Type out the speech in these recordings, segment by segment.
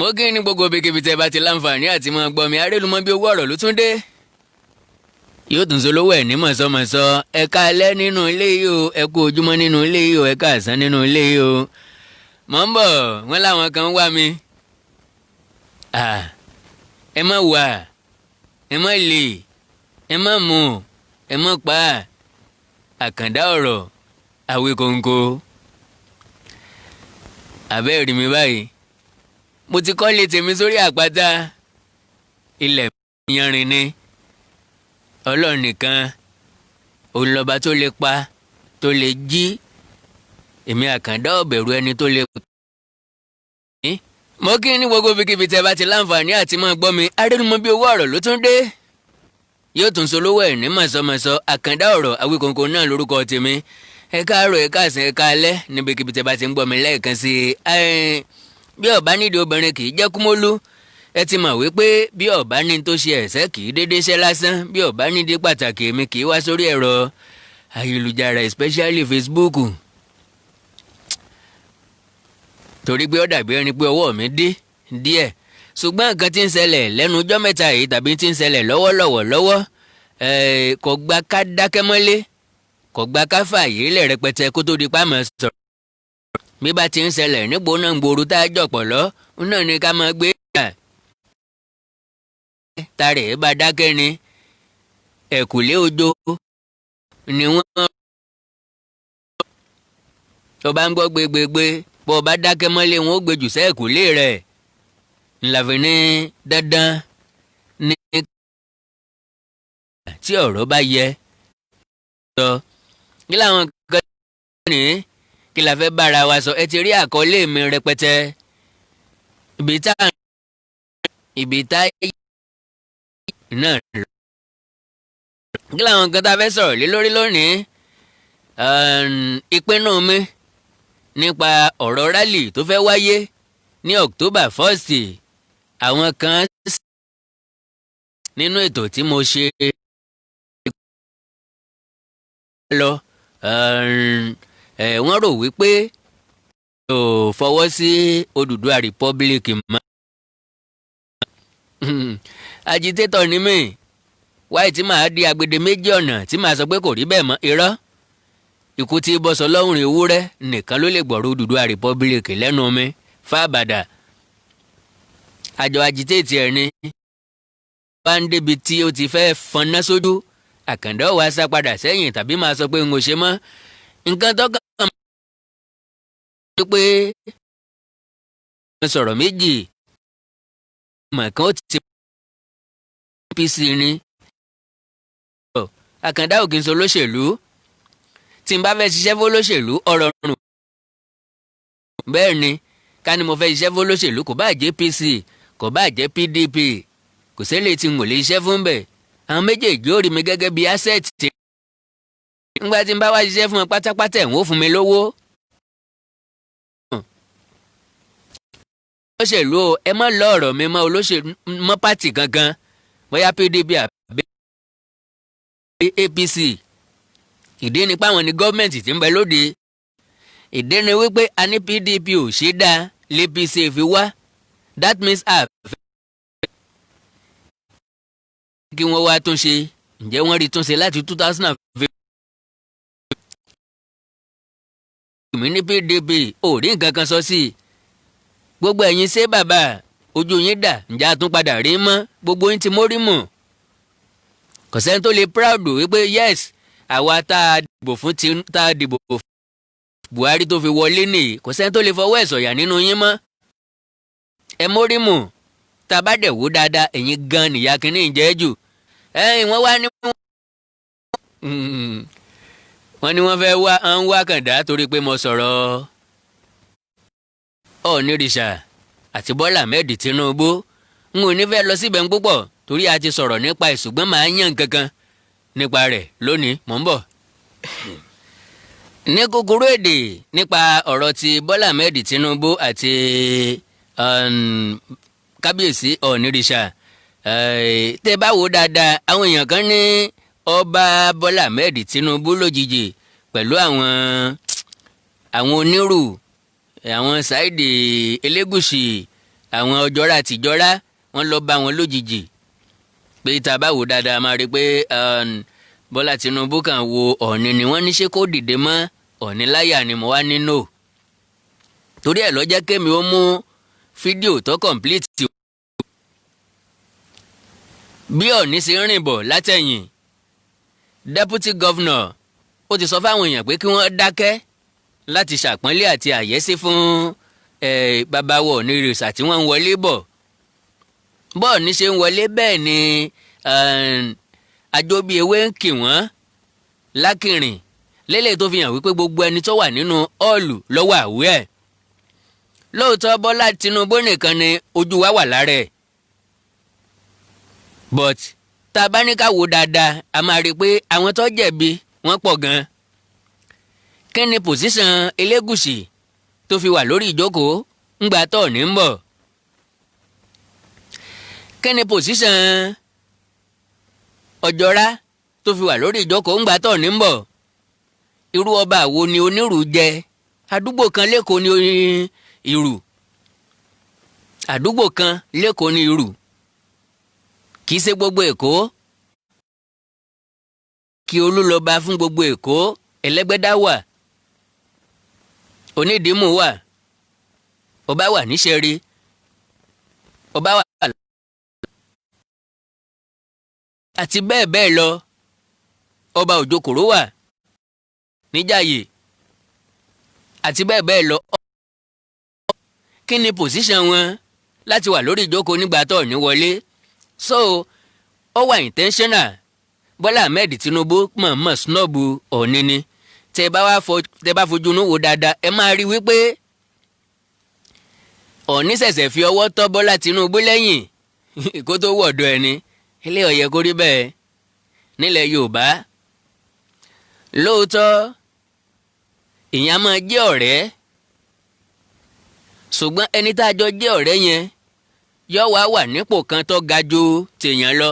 Mo kí ní gbogbo ibikíbi tẹ́ bá ti láǹfààní àti máa gbọ́ mi. Arélùmọ́ bí owó ọ̀rọ̀ ló tún dé. Yóò tún solówó ẹ̀ ní mọ̀sọ́mọ̀sọ́. Ẹ káalẹ́ nínú ilé yìí o, ẹ kú ojúmọ́ nínú ilé yìí o, ẹ káàsán nínú ilé yìí o. Mọ̀ ń bọ̀, wọ́n láwọn kan ń wá mi. Ẹ má wà, ẹ má lè, ẹ má mú, ẹ má pa. Àkàndá ọ̀rọ̀ Àwíkòǹkò. Àbẹ́ẹ̀rí mi báyìí, mo ti kọ́lé tèmi sórí àpáta, ilẹ̀ yanrìn ni. Ọlọ́run nìkan òun lọ́ba tó lè pa, tó lè jí. Èmi Àkàndá ò bẹ̀rù ẹni tó lè. Mo kí ní gbogbo ibikíbi tẹ́ bá ti láǹfààní àti máa gbọ́ mi. Arẹ́numọ́ bí owó ọ̀rọ̀ ló tún dé. Yóò tún solówó ẹ̀ ní mọ̀sọ́mọ̀sọ́. Àkàndá ọ̀rọ̀ Àwíkòǹkò náà lórúkọ tèmi. Ẹ káàárọ̀, ẹ káàsán, ẹ káalẹ́ níbikíbi tẹ́ bá ti ń gbọ́ mi lẹ́ẹ̀kan sí i. Bí ọ̀bá nídìí obìnrin kì í jẹ́ kúmólú. Ẹ ti mọ̀ wípé bí ọ̀bá ní tó ṣe ẹ̀sẹ̀ kì í dédé ṣẹ́ lásán. Bí ọ̀bá nídìí pàtàkì, èmi kì í wá sórí ẹ̀rọ ayélujára, especially Facebook, torí pé ó dàbí ẹni pé ọwọ́ mi dé díẹ̀. Ṣùgbọ́n nǹkan tí ń ṣẹlẹ̀ lẹ́nu ọjọ́ mẹ́ta yìí tàbí tí ń ṣẹlẹ̀ lọ́wọ́lọ́wọ́ lọ́wọ́ kò gba ká dákẹ́ mọ́lé, kò gba ká fààyè lẹ̀ rẹpẹtẹ kó tó di pàmò sọ̀rọ̀. Bí bá ti ń ṣẹlẹ̀ níbo náà ń gbòòrò tá a jọ̀pọ̀ lọ náà ni ká máa gbé yà. Tarẹ̀ bá dákẹ́ ni ẹ̀kúlé ojó ni wọ́n. Tó bá ń gbọ́ gbégbégbé, bó o bá dákẹ́ mọ́lé, wọn ó gbé jù sẹ́ẹ̀kúlé rẹ̀. Ńláfi ní dandan ní tí ọ̀rọ̀ bá yẹ sọ. Kí làwọn kan ní kí la fẹ́ bára wa sọ? Ẹ ti rí àkọlé mi rẹpẹtẹ. Ibi tá náà lọ. Kí làwọn nǹkan tá a fẹ́ sọ̀rọ̀ lé lórí lónìí? Ìpinnu mi nípa ọ̀rọ̀ rally tó fẹ́ wáyé ní October 1st. Àwọn kan nínú ètò tí mo ṣe lọ, wọ́n rò wípé ò fọwọ́ sí Odùduwà Republic mọ́. Agitator ni mí wáyé tí màá di agbede méjì ọ̀nà tí màá sọ pé kò rí bẹ́ẹ̀ mọ́. Irọ́, ikú tí bọ́sọ lọ́rùn ewúrẹ́ nìkan ló lè gbọ̀rọ̀ Odùduwà Republic lẹ́nu mi fábàdà. Àjọ agitate ẹ̀ ni wá ń débi tí ó ti fẹ́ fọnná sójú. Àkàndá wa sá padà sẹ́yìn tàbí máa sọ pé n ò ṣe mọ́ nǹkan tó kàn mọ́ pé sọ̀rọ̀ méjì mọ̀ kan ó ti APC ni. Àkàndá ò kì í sọ olóṣèlú. Tí n bá fẹ́ ṣiṣẹ́ fún olóṣèlú, ọ̀rọ̀ rùn bẹ́ẹ̀ ni. Ká ní mo fẹ́ ṣiṣẹ́ fún olóṣèlú, kò bá jẹ́ APC, kò bá jẹ́ PDP, kò sẹ́lẹ̀ tí n ò lè ṣiṣẹ́ fún bẹ́ẹ̀. Àwọn méjèèjì ó rí mi gẹ́gẹ́ bí asset. Ńgbà tí n bá wá ṣiṣẹ́ fún wọn pátápátá, ẹ̀ ń ó fún mi lówó. Olóṣèlú o, ẹ má lọ ọ̀rọ̀ mi mọ́ olóṣèlú mọ́ party kankan, bóyá PDP àbí APC. Ìdí ni páwọn ní gọ́ọ̀mẹ̀ntì tí ń bẹ lóde. Ìdí ni wípé a ní PDP ò ṣe dáa l'APC fi wá. That means a fẹ́ kí wọ́n wá tún ṣe. Ǹjẹ́ wọ́n rí tún ṣe láti 2015? Mi ní PDP ò rí nǹkan kan sọ sí i. Gbogbo ẹ̀yin ṣé bàbá ojú yín dà? Ǹjẹ́ a tún padà rí mọ́? Gbogbo yín ti mórí mọ̀. Kò sẹ́ni tó lè proud wípé yes, àwa tá a dìbò fún, tá a dìbò fún Buhari tó fi wọlé nìyí. Kò sẹ́ni tó lè fọwọ́ ẹ̀ sọ̀yà nínú yín mọ́. Ẹ mórí mọ̀. Tá a bá dẹ̀ wò dáadáa, ẹ̀yin gan nìyá kínní jẹ́ jù. Ẹ̀yin wọ́n wá ní wọ́n ní wọ́n fẹ́ wá ń wá Kàndá torí pé mo sọ̀rọ̀ Ọ̀nìrìṣà àti Bọ́lá Ahmed Tinubu. N ò ní fẹ́ lọ síbẹ̀ ń púpọ̀ torí a ti sọ̀rọ̀ nípa ẹ̀, ṣùgbọ́n màá yàn kankan nípa rẹ̀ lónìí. Mò ń bọ̀. Ní kúkúrú èdè, nípa ọ̀rọ̀ ti Bọ́lá Ahmed Tinubu àti kábíyèsí Ọ̀nìrìṣà, tẹ́ bá wò dáadáa, àwọn èèyàn kan ní ọba Bọ́lá Ahmed Tinubu lójijì pẹ̀lú àwọn onírù, àwọn Saheed Elégùṣì. Àwọn ọjọ́ra àtijọ́ra wọ́n lọ bá wọn lójijì pé tá a bá wò dáadáa, máa rí i pé Bọ́lá Tinubu kàn wo Ọ̀ọ̀ni ni. Wọ́n ní ṣé kó dìde mọ́ Ọ̀ọ̀ni láyà ni. Mo wá nínú torí ẹ̀ ló jẹ́ kémi ó mú fídíò tó complete bí Ọ̀ọ̀ni ṣe ń rìn bọ̀ látẹ̀yìn. Deputy governor ó ti sọ fáwọn èèyàn pé kí wọ́n dákẹ́ láti ṣàpọ́nlé àti àyẹ́sí fún bàbá wa Ọọ̀nirìṣà tí wọ́n ń wọlé bọ̀. Bọ́ọ̀ni ṣe ń wọlé, bẹ́ẹ̀ ni àjọbí ewé ń kì wọ́n lákìrìn lélẹ̀, tó fi hàn wípé gbogbo ẹni tó wà nínú hall lọ́wọ́ àwẹ́ ẹ̀. Lóòótọ́, Bọ́lá Tinubu nìkan ni ojú wa wà lára ẹ̀, but tá a bá ní ká wò dáadáa, a máa rí i pé àwọn tó jẹ̀bi wọ́n pọ̀ gan-an. Kí ni position Elégùṣì tó fi wà lórí ìjókòó ńgbà tó ní ń bọ̀? Kí ni position Ọ̀jọ́rá tó fi wà lórí ìjókòó ńgbà tó ní ń bọ̀? Irú ọba wo ni onírú jẹ? Àdúgbò kan l'Ékòó ní Ìrù, àdúgbò kan l'Ékòó ní Ìrù, kì í ṣe gbogbo Èkó. Kí Olú lọ bá fún gbogbo Èkó. Ẹlẹ́gbẹ́dá wà, Onídìímù wà, ọba wà níṣẹ́rí, ọba wà àti bẹ́ẹ̀ bẹ́ẹ̀ lọ. Ọba Òjòkòrò wà níjàyè àti bẹ́ẹ̀ bẹ́ẹ̀ lọ. Kí ni position wọn láti wà lórí ìjókòó nígbà tó ní wọlé? So ó wà intentional. Bọ́lá Ahmed Tinubu mọ̀ọ́mọ̀ snub Ọ̀ọ̀ni ni. Tẹ bá fojú inú wo dáadáa, ẹ máa rí wípé Ọ̀ọ̀ni ṣẹ̀ṣẹ̀ fi ọwọ́ tọ́ Bọ́lá Tinubu lẹ́yìn kó tó wọ̀dọ̀ ẹni ilé. Ó yẹ kó rí bẹ́ẹ̀ nílẹ̀ Yorùbá. Lóòótọ́, ìyẹn máa jẹ́ ọ̀rẹ́, ṣùgbọ́n ẹni tá a jọ jẹ́ ọ̀rẹ́ yẹn yóò wá wà nípò kan tó ga ju tèèyàn lọ,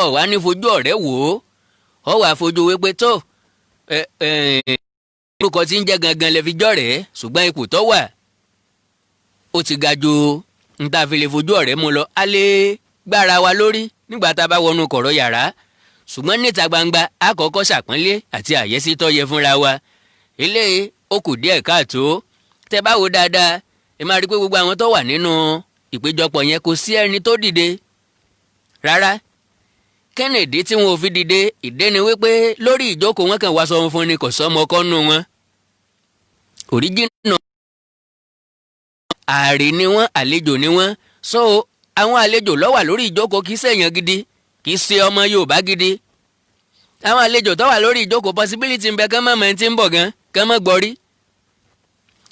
ọ̀ wá ní fojú ọ̀rẹ́ wò ó, ọ̀ wá fojú wípé tó orúkọ tí ń jẹ́ gangan lè fi jọ̀rẹ́, ṣùgbọ́n ipò tó wà ó ti ga ju n ta fi lè fojú ọ̀rẹ́ mu lọ. A lè gbára wa lórí nígbà tá a bá wọnú kọ̀rọ̀ yàrá, ṣùgbọ́n níta gbangba, a kọ́kọ́ ṣàpọ́nlé àti àyẹ́sí tó yẹ fúnra wa. Eléyìí ó kù díẹ̀ káàtó. Tẹ́ bá wo dáadáa, ẹ máa rí i pé gbogbo àwọn tó wà nínú ìpéjọpọ̀ yẹn, kò sí ẹni tó dìde rárá. Kennedy tí wọn ò fi dìde, ìdí ni wípé lórí ìjókòó wọn kàn wá sọ fún ni, kò sọmọ ọkọ nù wọn. Òríjìnà ààrẹ ni wọn, àlejò ni wọn. So àwọn àlejò ló wà lórí ìjókòó, kì í ṣèyàn gidi, kì í ṣe ọmọ Yorùbá gidi. Àwọn àlejò tó wà lórí ìjókòó, possibility ń bẹ kán mọ̀ mọ́ ẹni tí ń bọ̀ gan, kán mọ̀ gbọ́rí,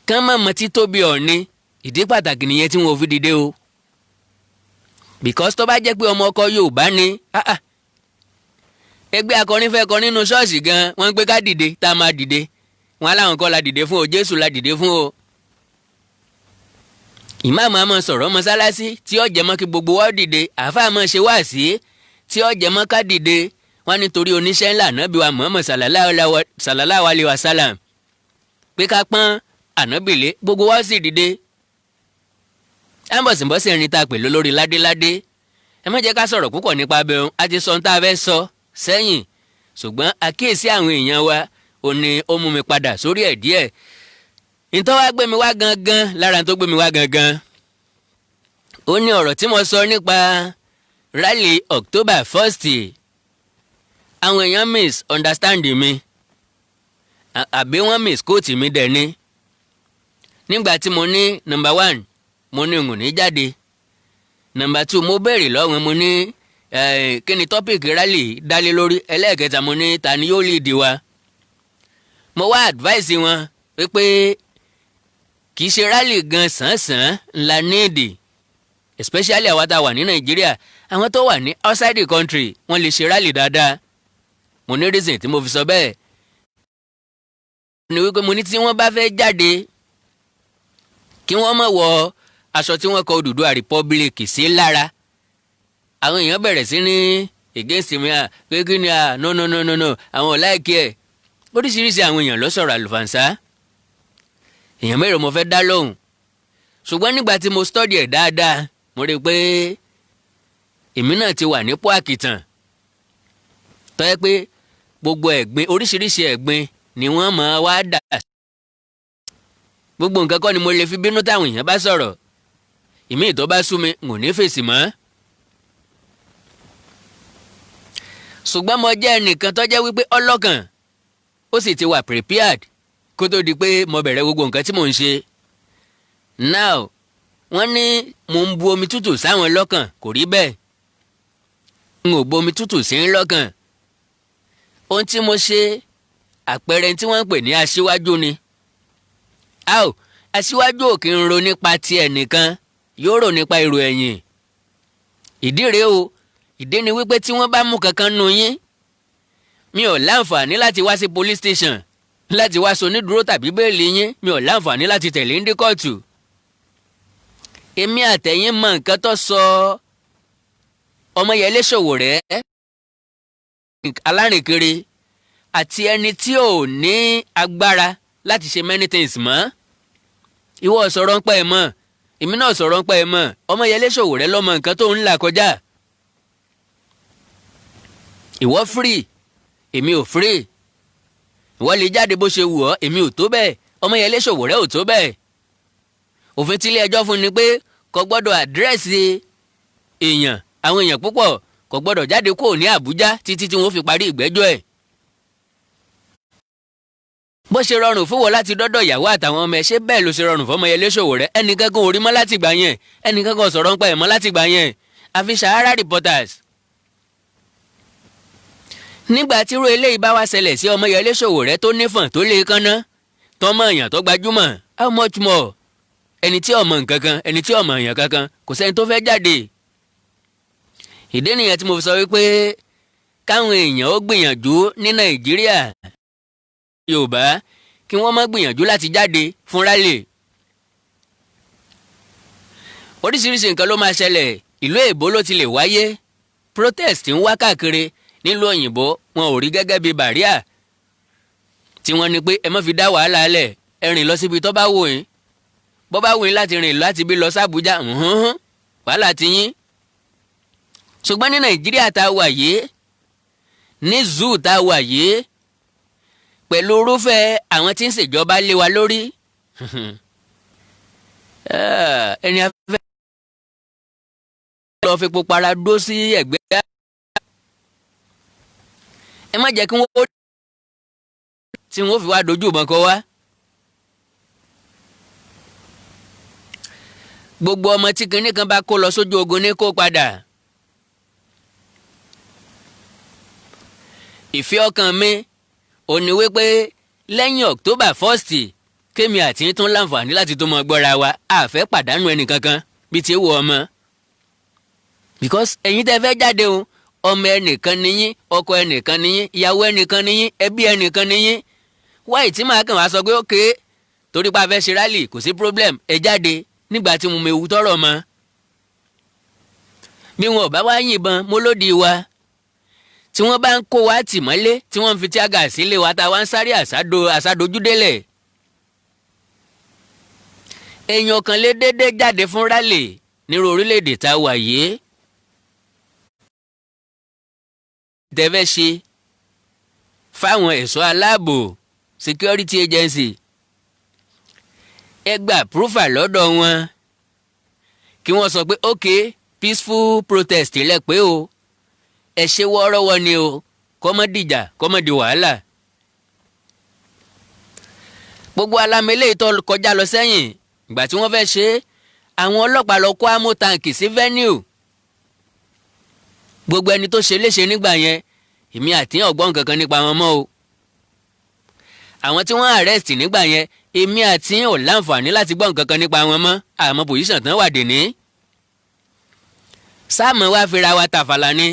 kán mọ̀ mọ́ títóbi Ọ̀ọ̀ni. Ìdí pàtàkì nìyẹn tí wọn ò fi dìde o, because tó bá jẹ́ pé ọmọ ọkọ Yorùbá ni, ah ah, ẹgbẹ́ akọrin fẹ́ kọ nínú ṣọ́ọ̀ṣì gan, wọ́n ń pé ká dìde, tá a máa dìde. Wọn aláwọn kọ́ la dìde fún o, Jésù la dìde fún o. Ìmáàmù àmọ́ sọ̀rọ̀ mọ́sálásí tí ó jẹ́ mọ́ kí gbogbo wa dìde. Àáfàá máa ṣe wáàsí tí ó jẹ́ mọ́ ká dìde. Wọ́n nítorí oníṣẹ́ ńlá ànábì wa Muhammad sallallahu alayhi wa sallam, pé ká pọ́n ànábìlẹ̀, gbogbo wa sì dìde. Ambọ̀sìnbọ̀sì ẹni tá a pè lólórí ládéládé. Ẹ má jẹ́ ká sọ̀rọ̀ púpọ̀ nípa abẹ́hùn, a ti sọ ohun tá a fẹ́ sọ sẹ́yìn, ṣùgbọ́n àkíyèsí àwọn èèyàn wa ò ní ó mú mi padà sórí ẹ̀ díẹ̀. Ìtọ́ wá gbé mi wá gangan, lára tó gbé mi wá gangan, ó ní ọ̀rọ̀ tí mo sọ nípa rally October 1st. Àwọn èèyàn misunderstand mi àbí wọ́n misquote mi dẹ̀ ni. Nígbà tí mo ní, number one, mo ní n ò ní jáde. Number two, mo béèrè lọ́wọ́, mo ní kí ni topic rally dálé lórí? Ẹlẹ́ẹ̀kẹta, mo ní ta ni yóò lead wa? Mo wá advice wọn wípé kì í ṣe rally gan sàn-sàn ńlá níìdì, especially àwa tá a wà ní Nàìjíríà. Àwọn tó wà ní outside the country, wọ́n lè ṣe rally dáadáa. Mo ní reason tí mo fi sọ bẹ́ẹ̀ ni wípé mo ní tí wọ́n bá fẹ́ jáde, kí wọ́n má wọ aṣọ tí wọ́n kọ Odùduwà Republic sí lára. Àwọn èèyàn bẹ̀rẹ̀ sí ní against mi à pé kí ni à, no, no, no, no, no, àwọn ò like ẹ̀. Oríṣiríṣi àwọn èèyàn ló sọ̀rọ̀ àlùfànṣá. Èèyàn mélòó mo fẹ́ dá lóhùn? Ṣùgbọ́n nígbà tí mo study ẹ̀ dáadáa, mo rí i pé èmi náà ti wà nípò àkìtàn tó yẹ pé gbogbo ẹ̀gbin, oríṣiríṣi ẹ̀gbin ni wọ́n máa wá dà. Gbogbo nǹkan kọ́ ni mo lè fi bínú. Táwọn èèyàn bá sọ̀rọ̀ ìmí ìtọ́ bá sú mi, n ò ní fèsì mọ́. Ṣùgbọ́n mo jẹ́ ẹnìkan tó jẹ́ wípé ọlọ́kàn ó sì ti wà prepared kó tó di pé mo bẹ̀rẹ̀ gbogbo nǹkan tí mò ń ṣe. Now, wọ́n ní mò ń bu omi tútù sáwọn lọ́kàn. Kò rí bẹ́ẹ̀, n ò bu omi tútù sí ń lọ́kàn. Ohun tí mo ṣe, àpẹẹrẹ tí wọ́n ń pè ní aṣíwájú ni. Ao aṣíwájú ò kí ń ro nípa ti ẹnìkan, yóò rò nípa èrò ẹ̀yìn. Ìdí rèé o. Ìdí ni wípé tí wọ́n bá mú kankan nù yín, mi ò láǹfààní láti wá sí police station láti wá so onídùúró tàbí bail yín. Mi ò láǹfààní láti tẹ̀lé ń dé kóòtù. Èmi àtẹ̀yìn mọ nǹkan tó sọ Ọmọyẹlé Sowore alárìnkiri àti ẹni tí ò ní agbára láti ṣe many things mọ́. Ìwọ sọ̀rọ̀ ń pẹ́ ẹ̀ mọ́, èmi náà sọ̀rọ̀ ń pẹ́ ẹ̀ mọ́. Ọmọyẹlé Sowore lọ́mọ nǹkan tó ń là kọjá. Ìwọ free, èmi ò free. Ìwọ lè jáde bó ṣe wù ọ́, èmi ò tó bẹ́ẹ̀. Ọmọyẹlé Sowore ò tó bẹ́ẹ̀. Òfin tí ilé ẹjọ́ fún ni pé kò gbọ́dọ̀ address èèyàn, àwọn èèyàn púpọ̀, kò gbọ́dọ̀ jáde kúrò ní Àbújá títí tí wọ́n fi parí ìgbẹ́jọ́ ẹ̀. Bó ṣe rọrùn fún wọn láti dọ́dọ̀ ìyàwó àtàwọn ọmọ ẹ̀, ṣé bẹ́ẹ̀ ló ṣe rọrùn fọmọyẹlé Sowore? Ẹnìkan kan ò rí mọ́ láti gbà yẹn, ẹnìkan kan sọ̀rọ̀ ń pa ẹ̀ mọ́ láti gbà yẹn, àfi Sahara Reporters. Nígbà tí irú eléyìí bá wá ṣẹlẹ̀ sí Ọmọyẹlé Sowore tó nífọ̀n, tó lè kánná, tọmọ èèyàn tó gbajúmọ̀, how much more ẹni tí ọmọ nǹkan kan, ẹni tí ọmọ èèyàn kankan? Kò sẹ́ni tó fẹ́ jáde. Ìdí nìyẹn tí mo fi sọ wípé káwọn èèyàn ó gbìyànjú ní Nàìjíríà, Yorùbá, kí wọ́n má gbìyànjú láti jáde fún rally. Oríṣiríṣi nǹkan ló máa ṣẹlẹ̀. Ìlú èbó ló ti lè wáyé. Protest ń wá káàkiri nílùú òyìnbó, wọn ò rí gẹ́gẹ́ bíi barrier tí wọ́n ní pé ẹ má fi dá wàhálà lẹ̀. Ẹ rìn lọ síbi tó bá wù yín, bó bá wù yín láti rìn láti bí lọ sábújá, wàhálà ti yín. Ṣùgbọ́n ní Nàìjíríà tá a wà yìí, ní zoo tá a wà yìí, pẹ̀lú irúfẹ́ àwọn tí ń ṣèjọba lé wa lórí, ẹni afẹ́ lọ fi pupa dó sí ẹ̀gbẹ́, ẹ má jẹ́ kí wọ́n tí wọ́n fi wá dojú ìbọn kọ wá. Gbogbo ọmọ tí kinní kan bá kó lọ sójú ogun ní kó padà. Ìfẹ́ ọkàn mi ò ní wípé lẹ́yìn October 1st, kémi àti tún láǹfààní láti tó mọ gbọ́ra wa. Àfẹ́ pàdánù ẹnì kankan bíi ti wù ọmọ, because ẹ̀yin tẹ́ fẹ́ jáde o, ọmọ ẹnìkan níyín, ọkọ ẹnìkan níyín, ìyàwó ẹnìkan níyín, ẹbí ẹnìkan níyín. Wáyé tí màá kàn wá sọ pé ok, torí pa fẹ́ ṣe rally, kò sí problem, ẹ jáde, nígbà tí mo mewu tọrọ mọ́. Bí wọn ò bá wá yìnbọn mo lódì wa, tí wọ́n bá ń kó wa tì mọ́lé, tí wọ́n ń fi tear gas sílé wa, tá a wá ń sáré àsádojúdélẹ̀, èèyàn kan lè déédéé jáde fún rally nírú orílẹ̀-èdè tá a wà yìí. Tẹ́fẹ́ ṣe fáwọn ẹ̀ṣọ́ aláàbò, security agency, ẹ gba approval lọ́dọ̀ wọn, kí wọ́n sọ pé ok, peaceful protest lẹ pé o, ẹ ṣe wọ́ọ́rọ́wọ́ ni o, kọ́mọ́ dìjà, kọ́mọ́ di wàhálà. Gbogbo alámẹ́lẹ́ ìtọ́ kọjá lọ sẹ́yìn, ìgbà tí wọ́n fẹ́ ṣe é, àwọn ọlọ́pàá lọ kó ammo tank sí venue. Gbogbo ẹni tó ṣe léṣe nígbà yẹn, èmi àti ọ̀gbọ́n kankan nípa wọn mọ́ o. Àwọn tí wọ́n arrest nígbà yẹn, èmi àti ò láǹfààní láti gbọ́ nǹkan kan nípa wọn mọ́. Àmọ́ position tán wà dèní. Sáàmù wá fira wa tàfàlà ni.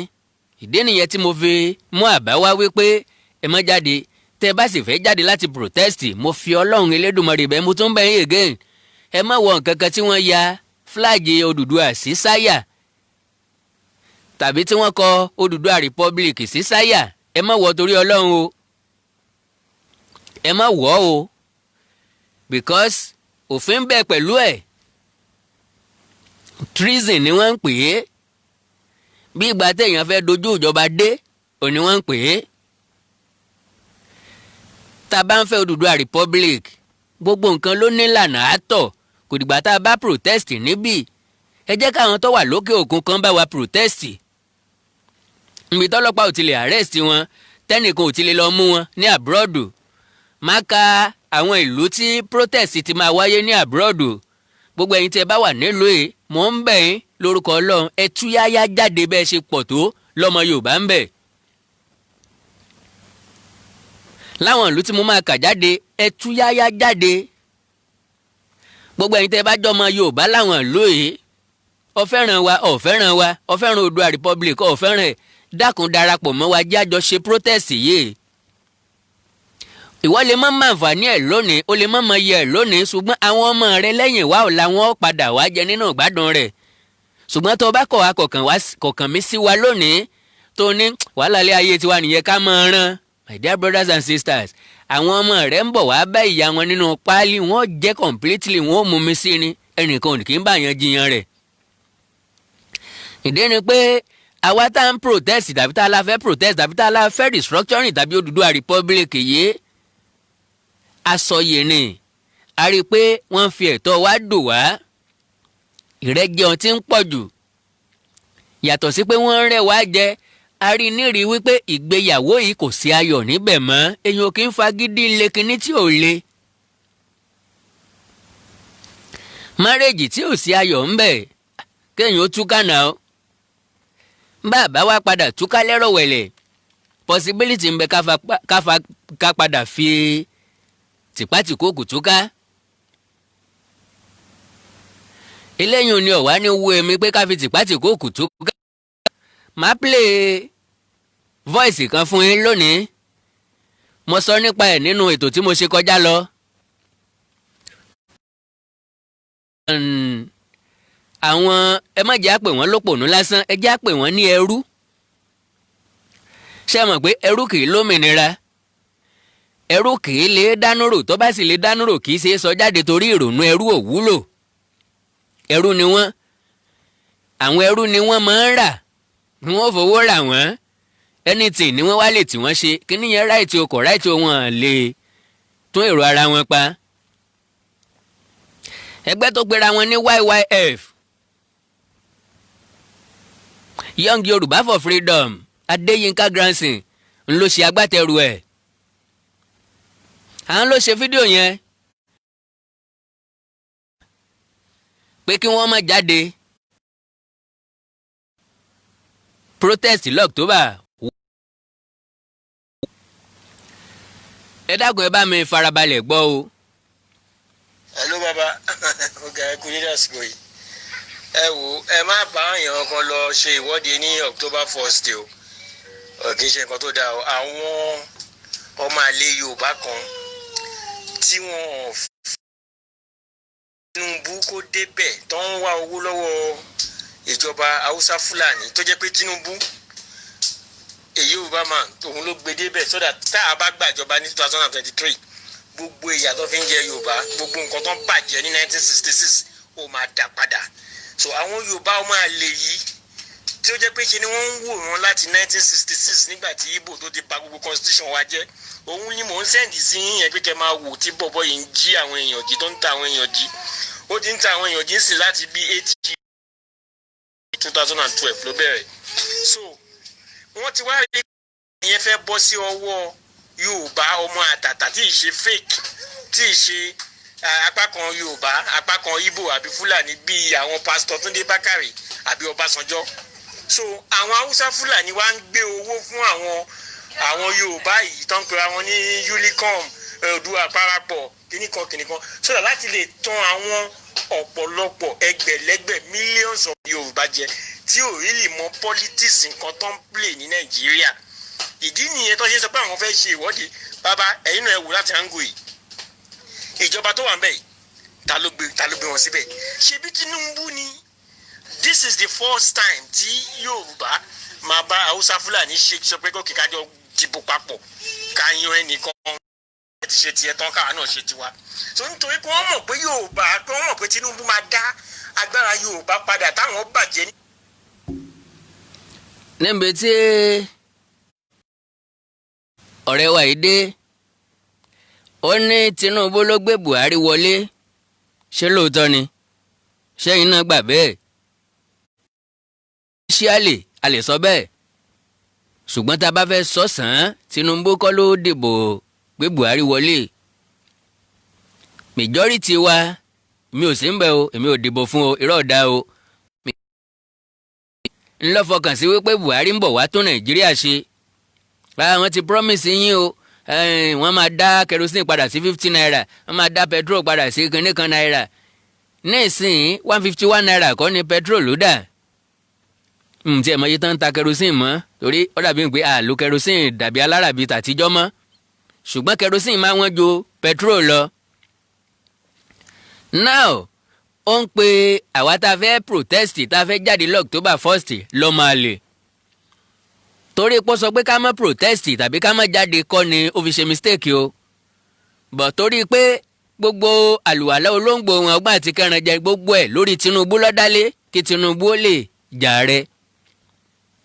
Ìdí nìyẹn tí mo fi mú àbá wá wípé ẹ má jáde. Tẹ́ ẹ bá sì fẹ́ jáde láti protest, mo fi Ọlọ́run Elédùmarè bẹ́ẹ̀, mo tún bẹ̀ yín again, ẹ má wọ nǹkan kan tí wọ́n ya flag Odùduwà sí sáyà tàbí tí wọ́n kọ Odùduwà Republic sí sáyà. Ẹ má wọ, torí Ọlọ́run o, ẹ má wọ̀ o, because òfin ń bẹ pẹ̀lú ẹ̀. Treason ni wọ́n ń pè é. Bí ìgbà téèyàn fẹ́ dojú ìjọba dé òní wọ́n ń pè é. Tá a bá ń fẹ́ Odùduwà Republic, gbogbo nǹkan ló nílànà àtọ̀. Kò dìgbà tá a bá protest níbí. Ẹ jẹ́ káwọn tó wà lókè òkun kan bá wa protest. Nbí tọ́lọ́pàá ò ti lè arrest wọn, tẹ́nìkan ò ti lè lọ mú wọn ní abroad. Má ka àwọn ìlú tí protest ti máa wáyé ní abroad. Gbogbo ẹ̀yin tí ẹ bá wà nílùú yìí, mò ń bẹ̀ yín lórúkọ Ọlọ́run, ẹ túyáyá jáde bẹ́ẹ̀ ṣe pọ̀ tó lọ́mọ Yorùbá ń bẹ̀. Láwọn ìlú tí mo máa kà jáde, ẹ túyáyá jáde. Gbogbo ẹ̀yin tí ẹ bá jọmọ Yorùbá láwọn ìlú yìí, ó fẹ́ràn wa, ó fẹ́ràn wa, ó fẹ́ràn Oòduà Republic, ó fẹ́ràn ẹ̀, dákun, darapọ̀ mọ́ wa, jẹ́ àjọ ṣe protest yìí. Ìwọ lè má mọ àǹfààní ẹ̀ lónìí, ó lè má mọ iye ẹ̀ lónìí, ṣùgbọ́n àwọn ọmọ rẹ lẹ́yìn wá ọ̀la, wọn ó padà wá jẹ nínú ìgbádùn rẹ̀. Ṣùgbọ́n tó o bá kọ̀ wá kọ̀ọ̀kan wá kọ̀ọ̀kan mi sí wa lónìí, tó ní wàhálà ilé ayé tiwa nìyẹn ká máa rán, my dear brothers and sisters, àwọn ọmọ rẹ ń bọ̀ wá bá ìyá wọn nínú páálí, wọn jẹ́ completely, wọn ò mú mi sí ni, ẹnìkan ò kì í bá yẹn jiyàn rẹ̀. Ìdí ni pé àwa tá ń protest, tàbí tá a la fẹ́ protest, tàbí tá a la fẹ́ restructuring tàbí Odùduwà Republic yìí, asọyè ni a rí i pé wọ́n fi ẹ̀tọ́ wa dùn wá. Ìrẹ́jẹ tí ń pọ̀ jù, yàtọ̀ sí pé wọ́n ń rẹ́ wá jẹ, a rí nírìí wípé ìgbéyàwó yìí kò sí ayọ̀ níbẹ̀ mọ́. Èèyàn kì í fagídí le kinní tí ò le. Marriage tí ò sí ayọ̀ ńbẹ̀, kéèyàn ó túká náà. Bàbá wa padà túká lẹ́rọ̀ wẹ̀lẹ̀, possibility ń bẹ káfa ká padà fi tìpátìkóòkù túká. Eléyìí ni ọ̀wá ní wú èmi pé ká fi tìpátìkóòkù túká. Màá play voice kan fún yín lónìí. Mo sọ nípa ẹ̀ nínú ètò tí mo ṣe kọjá lọ. Àwọn ẹ má jẹ́ àpè wọ́n lópònú lásán, ẹ jẹ́ àpè wọ́n ní ẹrú. Ṣé ẹ mọ̀ pé ẹrú kì í lómìnira? Ẹrú kì í lè dánúrò, tó bá sì lè dánúrò, kì í ṣe é sọ jáde torí ìrònú ẹrú ò wúlò. Ẹrú ni wọ́n. Àwọn ẹrú ni wọ́n máa ń rà, ni wọ́n fowó rà wọ́n. Anything ni wọ́n wá lè tí wọ́n ṣe kíní yẹn, right o kò right o, wọ́n lè tún èrò ara wọn pa. Ẹgbẹ́ tó pera wọn ní YYF, Young Yorùbá for Freedom, Adéyínká Grandson ń ló ṣe agbátẹrù ẹ̀. À ń ló ṣe fídíò yẹn pé kí wọ́n má jáde protest l'October. Ẹ dákun, ẹ bá mi farabalẹ̀ gbọ́ o. Hello bàbá, ọ̀gá, ẹ kú ní àsìkò yìí. Ẹ wò, ẹ má bá èèyàn kan lọ ṣe ìwọ́de ní October 1st o. Kì í ṣe nǹkan tó dáa o. Àwọn ọmọ àlè Yorùbá kan tí wọ́n Tinubu kó débẹ̀, tó ń wá owó lọ́wọ́ ìjọba Haúsá Fúlàní, tó jẹ́ pé Tinubu èyí Yorùbá man òun ló gbé débẹ̀, sódà tá a bá gbàjọba ní 2023, gbogbo ìyà tó fi ń jẹ Yorùbá, gbogbo nǹkan tó ń bàjẹ́ ní 1966, ó máa dá padà. So àwọn Yorùbá ọmọ àlè yìí tí ó jẹ́ pé ṣe ni wọ́n ń wò wọ́n láti 1966, nígbà tí Ìgbò tó ti bà gbogbo constitution wa jẹ́, òun ni mò ń send sí yẹn pé kẹ́ máa wò tí bọ̀bọ̀ yìí ń jí àwọn èèyàn jí, tó ń ta àwọn èèyàn jí. Ó ti ń ta àwọn èèyàn jí sí láti bí 8, 2012 ló bẹ̀rẹ̀. So wọ́n ti wá rí ìyẹn fẹ́ bọ́ sí ọwọ́ Yorùbá ọmọ àtàtà tí ì ṣe fake, tí ì ṣe apá kan Yorùbá, apá kan Ìgbò àbí Fúlàní, bíi àwọn Pásítọ̀ Túndé Bákàrè àbí Ọbásanjọ́. So àwọn Haúsá Fúlàní wá ń gbé owó fún àwọn Yorùbá yìí tó ń pera wọn ní Ulicom, Oòduà parapọ̀, kìnnìkan kìnnìkan, so that láti lè tan àwọn ọ̀pọ̀lọpọ̀ ẹgbẹ̀lẹ́gbẹ̀ millions of Yorùbá jẹ tí ò really mọ politics, nǹkan tó ń play ní Nàìjíríà. Ìdí nìyẹn tó ṣe sọ pé àwọn fẹ́ ṣe ìwọ́de. Bàbá, ẹ̀yin náà ẹ wò láti angle yìí, ìjọba tó wà ń bẹ̀ yìí, ta ló gbé wọn síbẹ̀? Ṣebí Tinubu ni. This is the first time tí Yorùbá máa bá Haúsá Fúlàní ṣe sọ pé kó kíkájọ dìbò papọ̀, ká yan ẹnìkan, ẹ ti ṣe tiẹ̀ tán, káwa náà ṣe tiwa. So nítorí pé wọ́n mọ̀ pé Yorùbá, pé wọ́n mọ̀ pé Tinubu máa dá agbára. Yorùbá padà táwọn bàjẹ́ ní. Níbi tí ọ̀rẹ́ wa yìí dé, ó ní Tinubu ló gbé Buhari wọlé. Ṣé lóòótọ́ ni? Ṣẹ́yìn náà gbà bẹ́ẹ̀? Ṣé a lè sọ bẹ́ẹ̀? Ṣùgbọ́n tá a bá fẹ́ sọ sàn án, Tinubu kọ́ ló dìbò gbé Buhari wọlé. Majority wa, mi ò sí ń bẹ̀ o, èmi ò dìbò fún o, irọ́ ọ̀dà o. Ńlọ fọkàn sí wípé Buhari ń bọ̀ wá tún Nàìjíríà ṣe. Wọ́n ti promise yín o, wọ́n máa dá kerosene padà sí ₦50, wọ́n máa dá petrol padà sí kinní kan náírà. Nísìnyí, ₦151 kọ́ ni petrol ló dà. Ǹtí ẹ̀ mọ iye tán ń ta kerosene mọ́, torí ó dàbí pé àlò kerosene dàbí alárabí tàtijọ́ mọ́, ṣùgbọ́n kerosene máa wọ́n ju petrol lọ. Now, ó ń pe àwa tá a fẹ́ protest, tá a fẹ́ jáde l'October 1st lọ́mọ àlè, torí pé ó sọ pé ká má protest tàbí ká má jáde kọ́ ni ó fi ṣe mistake o, bọ̀ torí pé gbogbo àlùwàlá olóńgbò wọn, ọgbọ́n àti kẹran jẹ, gbogbo ẹ̀ lórí Tinubu lọ́dálé, kí Tinubu ó lè jàre.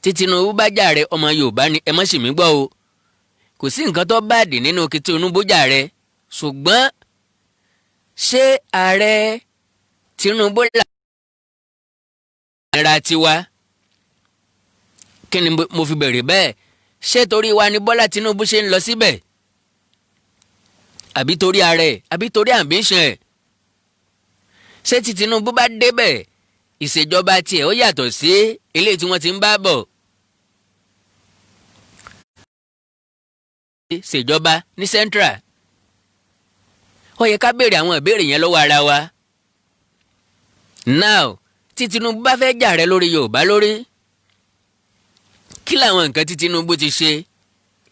Tí Tinubu bá jàre, ọmọ Yorùbá ni, ẹ má ṣì mí gbọ́ o, kò sí nǹkan tó bad nínú kí Tinubu jàre, ṣùgbọ́n ṣé ààrẹ Tinubu là tiwa? Kí ni mo fi bẹ̀rẹ̀ bẹ́ẹ̀? Ṣé torí wa ni Bọ́lá Tinubu ṣe ń lọ síbẹ̀, àbí torí ara ẹ̀, àbí torí ambition ẹ̀? Ṣé tí Tinubu bá débẹ̀, ìṣèjọba tiẹ̀ ó yàtọ̀ sí eléyìí tí wọ́n ti ń bá bọ̀ ṣèjọba ní Central? Ó yẹ ká béèrè àwọn ìbéèrè yẹn lọ́wọ́ ara wa. Now, tí Tinubu bá fẹ́ jà rẹ lórí Yorùbá lórí, kí làwọn nǹkan tí Tinubu ti ṣe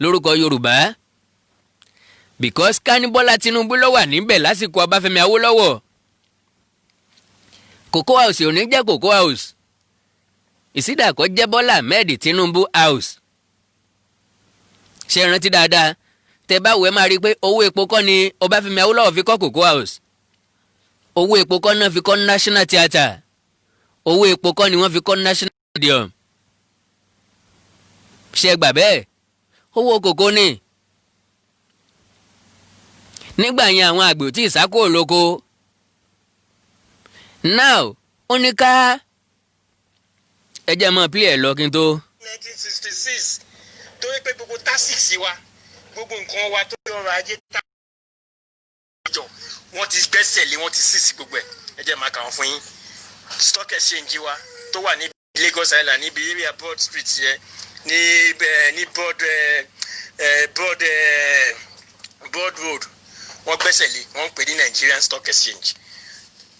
lórúkọ Yorùbá? Because ká ní Bọ́lá Tinubu ló wà níbẹ̀ lásìkò Ọbáfẹ́mi Awólọ́wọ̀, Cocoa House ò ní jẹ́ Cocoa House, ìsídàkọ́ jẹ́ Bọ́lá Ahmed Tinubu House. Ṣe rántí dáadáa, tẹ bá wẹ̀, máa rí i pé owó epo kọ́ ni Ọbáfẹ́mi Awólọ́wọ̀ fi kọ́ Cocoa House, owó epo kọ́ náà fi kọ́ National Theatre, owó epo kọ́ ni wọ́n fi kọ́ National Stadium. Ṣe gbà bẹ́ẹ̀? Owó kòkó ni. Nígbà yẹn, àwọn àgbẹ̀ ò tí ì sá kúrò lóko. Now, ó ní ká ẹ jẹ́ mọ́ pílẹ̀ ẹ̀ lọ kí n tó. 1966, tó yẹ pé gbogbo taxes wa, gbogbo nǹkan wa tó yọ ọrọ̀ ajé tá jọ, wọ́n ti gbẹ́sẹ̀ lé, wọ́n ti seize gbogbo ẹ̀. Ẹ jẹ́ máa kà wọ́n fún yín. Stock exchange wa tó wà ní Lagos Island, níbi area Broad Street yẹn, ní ní Broad Road, wọ́n gbẹ́sẹ̀ lé, wọ́n ń pè ní Nigerian Stock Exchange.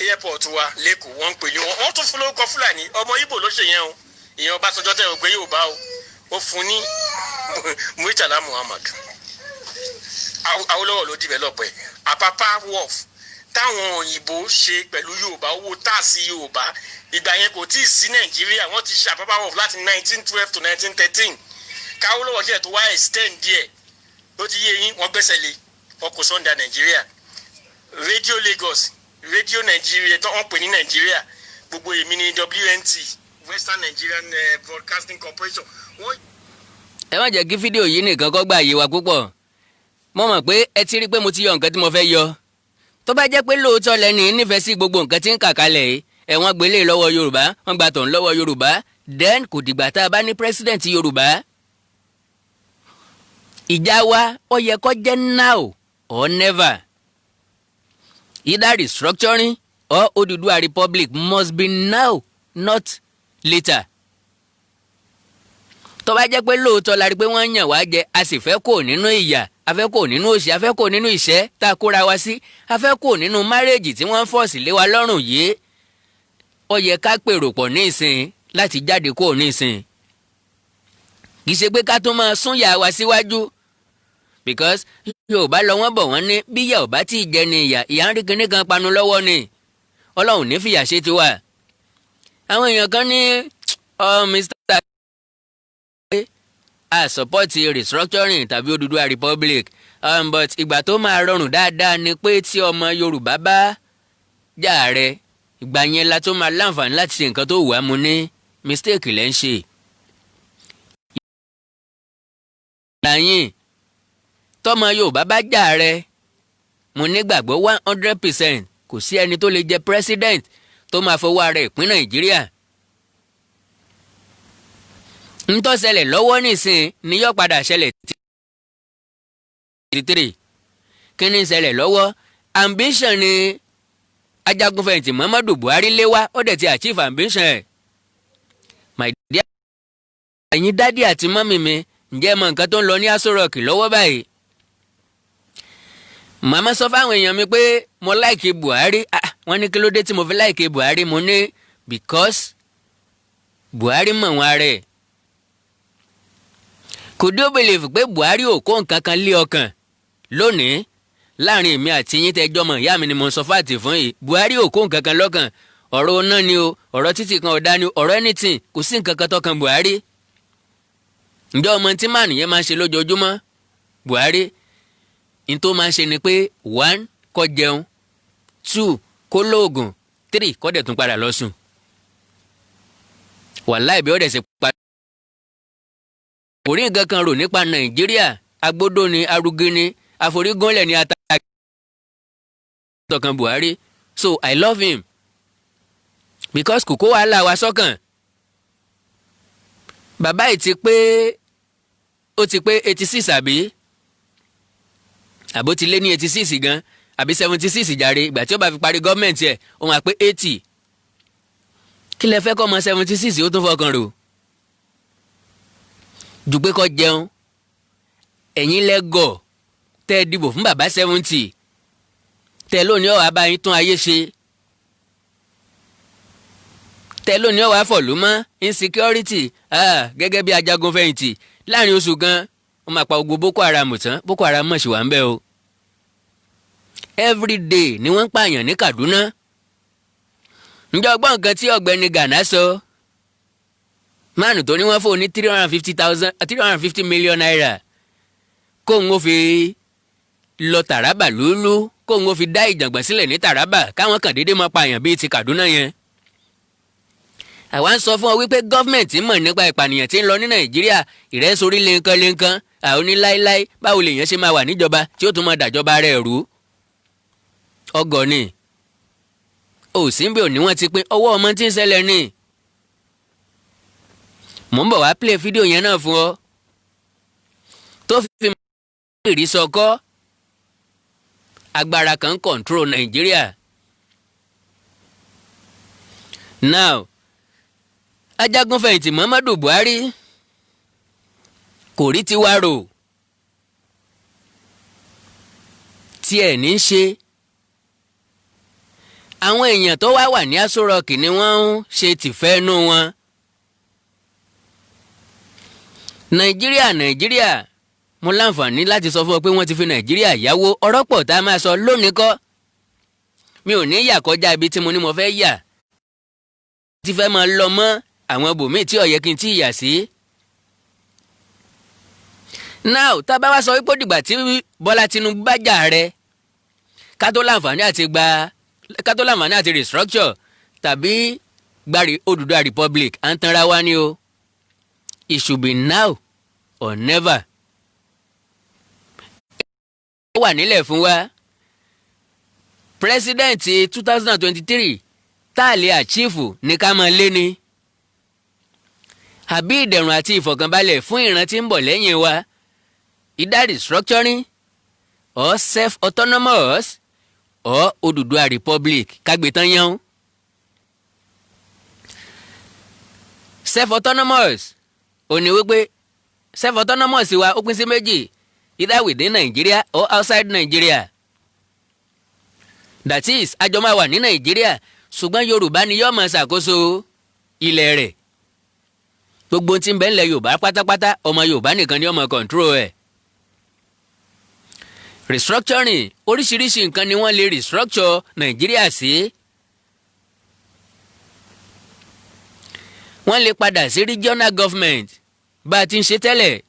Airport wa l'Ékòó, wọ́n ń pè ní, wọ́n tún fún lórúkọ Fúlàní. Ọmọ Ìgbò ló ṣe yẹn o, ìyẹn Ọbásanjọ́ tẹ̀ ọ́ pé yóò bá o, ó fún ní Murtala Muhammad. Awólọ́wọ̀ ló develop ẹ̀. Àpápá Wharf táwọn òyìnbó ṣe pẹ̀lú Yorùbá, owó tax Yorùbá, ìgbà yẹn kò tí ì sí Nàìjíríà, wọ́n ti ṣe Àpápá Wharf láti 1912 to 1913. Káwólọ́wọ̀ ṣe tó wá extend díẹ̀ ló ti yé yín. Wọ́n gbẹ́sẹ̀ lé ọkọ̀ sọ́ndà Nàìjíríà. Radio Lagos, Radio Nàìjíríà tó wọ́n pè ní Nàìjíríà, gbogbo èmi ní WNT, Western Nigerian Broadcasting Corporation. Wọ́n Ẹ má jẹ́ kí fídíò yìí nìkan kó gbà yé wa púpọ̀. Mo mọ̀ pé ẹ ti rí i pé mo ti yọ nǹkan tí mo fẹ́ yọ. Tó bá jẹ́ pé lóòótọ́ lẹ́ni nífẹ̀ẹ́ sí gbogbo nǹkan tí ń kà kalẹ̀ yìí, ẹ̀ wọ́n gbélé lọ́wọ́ Yorùbá, wọ́n gba tọ̀hún lọ́wọ́ Yorùbá, then kò dìgbà tá a bá ní president Yorùbá. Ìjà wa, ó yẹ kó jẹ́ now or never. Either restructuring or Oduduwa Republic must be now, not later. Tó bá jẹ́ pé lóòótọ́ la rí pé wọ́n yàn wá jẹ, a sì fẹ́ kó nínú ìyà, a fẹ́ kó nínú òṣì, a fẹ́ kó nínú ìṣẹ́ tá a kóra wa sí, a fẹ́ kó nínú marriage tí wọ́n ń force lé wa lọ́rùn yìí, ó yẹ ká pèrò pọ̀ ní ìsìn láti jáde kó ní ìsìn. Kì í ṣe pé ká tún máa sún yà wá síwájú, because Yorùbá lọ, wọ́n bọ̀, wọ́n ní bí ìyà ò bá tí ì jẹ ni ìyà, ìyà ń rí kinní kan panu lọ́wọ́ ni. Ọlọ́run ní fìyà ṣe tiwa. Àwọn èèyàn kan ní ọ Mr a support restructuring tàbí Odùduwà Republic, but ìgbà tó máa rọrùn dáadáa ni pé tí ọmọ Yorùbá bá jà rẹ. Ìgbà yẹn la tó máa láǹfààní láti ṣe nǹkan tó wù á. Mu ní mistake lẹ́ ń ṣe. Ìlàyìn tọmọ Yorùbá bá jà rẹ, mo nígbàgbọ́ 100%, kò sí ẹni tó lè jẹ president tó máa fọwọ́ ara ẹ̀ pín Nàìjíríà. Ń tó ṣẹlẹ̀ lọ́wọ́ nísìn ni yóò padà ṣẹlẹ̀ 3. Kí ni ń ṣẹlẹ̀ lọ́wọ́? Ambition ni ajagunfẹ̀yìntì Muhammadu Buhari lé wá, ó dẹ̀ ti achieve ambition ẹ̀. My dear, ẹ̀yin daddy àti mummy mi, ǹjẹ́ ẹ mọ nǹkan tó ń lọ ní Aso Rock lọ́wọ́ báyìí? Màmá sọ fáwọn èèyàn mi pé mo like Buhari. Ah, wọ́n ní kí ló dé tí mo fi like Buhari? Mo ní because Buhari mọ̀ wọn ara ẹ̀. Could you believe pé Buhari ò kó nǹkan kan lé ọkàn lónìí? Láàrin èmi àti yín tẹjọ́ mọ̀ ìyá mi ni mo sọ fáàtì fún yìí, Buhari ò kó nǹkan kan lọ́kàn. Ọ̀rọ̀ iná ni o, ọ̀rọ̀ títì kan ọ̀dá ni o, ọ̀rọ̀ anything, kò sí nǹkan kan tọkàn Buhari. Ǹjẹ́ ọmọ tí màá nìyẹn máa ń ṣe lójoojúmọ́? Buhari n tó máa ń ṣe ni pé, one, kó jẹun, two, kó lóògùn, three, kó dẹ̀ tún padà lọ sùn. Wàláì, bí ó dẹ̀ ṣe pa. Kò rí nǹkan kan rò nípa Nàìjíríà. Agbódó ni, arúgí ni, àforígúnlẹ̀ ni, ata tọkàn Buhari. So I love him because kò kó wàhálà wa sọ́kàn. Bàbá yìí ti pé, ó ti pé 86, àbí àbó ti lé ní 86 gan, àbí 76 jàre. Ìgbà tí ó bá fi parí gọ́ọ̀mẹ̀ntì ẹ̀, ó máa pé 80. Kí lẹ fẹ́ kọ́ ọmọ 76 ó tún fọkàn rò jù pé kó jẹun? Ẹ̀yin lẹ́gọ̀ tẹ́ ẹ dìbò fún bàbá 70, tẹ́ ẹ lónìí ọ̀wá bá yín tún ayé ṣe, tẹ́ ẹ lónìí ọ̀wá fọ̀lú mọ́ insecurity. Gẹ́gẹ́ bí ajagun fẹ̀yìntì, láàrin oṣù kan, wọ́n máa pa gbogbo Boko Haram tán. Boko Haram mọ̀ sí wà ń bẹ́ o. Every day ni wọ́n ń pààyàn ní Kaduna. Ǹjẹ́ ọgbọ́n nǹkan tí ọ̀gbẹ́ni Gana sọ? Máàlù tó ní wọ́n fóun ní 350,000, ₦350 million, kóun ó fi lọ Taraba lúlú, kóun ó fi dá ìjàngbọ̀n sílẹ̀ ní Taraba, káwọn kàn déédéé máa pààyàn bíi ti Kaduna yẹn. Àwa ń sọ fún ọ wípé gọ́fìmẹ̀ntì mọ̀ nípa ìpànìyàn tí ń lọ ní Nàìjíríà. Ìrẹ́sórí lẹ́ńkán lẹ́ńkán àwọn oníláíláí, báwo lèèyàn ṣe máa wà níjọba tí ó tún máa dàjọba rẹ̀ rú? Ọgọ ni òsínbí òní wọ́n ti pín ọwọ́ ọmọ tí ń ṣẹlẹ̀ ní. Mò ń bọ̀ wá play fídíò yẹn náà fún ọ tó fi ìrí sọkọ́ agbára kan control Nàìjíríà. Now, ajagunfẹ̀yìntì Muhammadu Buhari kò rí tiwa rò, tiẹ̀ ní í ṣe. Àwọn èèyàn tó wá wà ní Aso Rock ni wọ́n ń ṣe tìfẹ́nú wọn. Nàìjíríà, Nàìjíríà, mo láǹfààní láti sọ fún ọ pé wọ́n ti fi Nàìjíríà yáwó. Ọ̀rọ̀ pọ̀ tá a máa sọ lónìí kọ́. Mi ò ní yà kọjá ibi tí mo ní mo fẹ́ yà, ti fẹ́ máa lọ mọ́ àwọn ibòmíì tí ó yẹ kí n tí ì yà sí. Now, tá a bá wá sọ wípé ó dìgbà tí Bọ́lá Tinubu bá jà rẹ ká tó láǹfààní àti gba, ká tó láǹfààní àti restructure tàbí gba Odùduwà Republic, à ń tanra wá ní o. It should be now or never. Ó wà nílẹ̀ fún wa, president 2023 tá a lè achieve ní ká máa lé ní àbí ìdẹ̀rùn àti ìfọ̀kànbalẹ̀ fún ìran tí ń bọ̀ lẹ́yìn wa, either restructuring or self-autonomous or Odùduwà Republic, kágbé tán yán. Self-autonomous ò ní wípé self-autonomous wa ó pín sí méjì, either within Nigeria or outside Nigeria. That is, àjọ máa wà ní Nàìjíríà, ṣùgbọ́n Yorùbá ni yóò máa ṣàkóso ilẹ̀ rẹ̀. Gbogbo tí ń bẹ ńlẹ̀ Yorùbá pátápátá, ọmọ Yorùbá nìkan ni ó máa control ẹ̀. Restructuring, oríṣiríṣi nǹkan ni wọ́n lè restructure Nàìjíríà sí. Wọ́n lè padà sí regional government bá a ti ń ṣe tẹ́lẹ̀.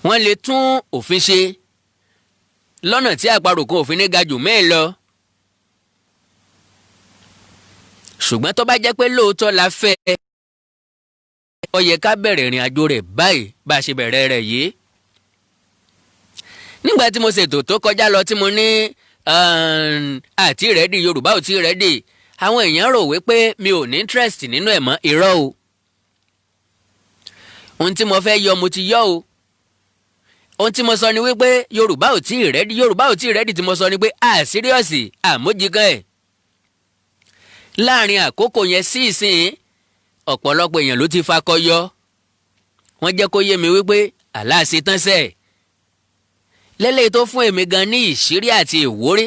Wọ́n lè tún òfin ṣe lọ́nà tí àparò kan òfin ní ga jù mẹ́ẹ̀ lọ. Ṣùgbọ́n tó bá jẹ́ pé lóòótọ́ la fẹ́, ó yẹ ká bẹ̀rẹ̀ ìrìn àjò rẹ̀ báyìí bá a ṣe bẹ̀rẹ̀ rẹ̀ yìí. Nígbà tí mo ṣètò tó kọjá lọ, tí mo ní àti ready, Yorùbá ò tí ready, àwọn èèyàn rò wípé mi ò ní interest nínú ẹ̀ mọ́. Irọ́ o. Ohun tí mo fẹ́ yọ, mo ti yọ o. Ohun tí mo sọ ni wípé Yorùbá ò tí ì ready. Yorùbá ò tí ì ready tí mo sọ ni pé a serious àmójìkan ẹ̀. Láàrin àkókò yẹn sí ìsìn, ọ̀pọ̀lọpọ̀ èèyàn ló ti fakọyọ. Wọ́n jẹ́ kó yé mi wípé aláàṣẹ tán sẹ́ẹ̀ lélẹ́yìí tó fún èmi gan ní ìṣírí àti ìwúrí.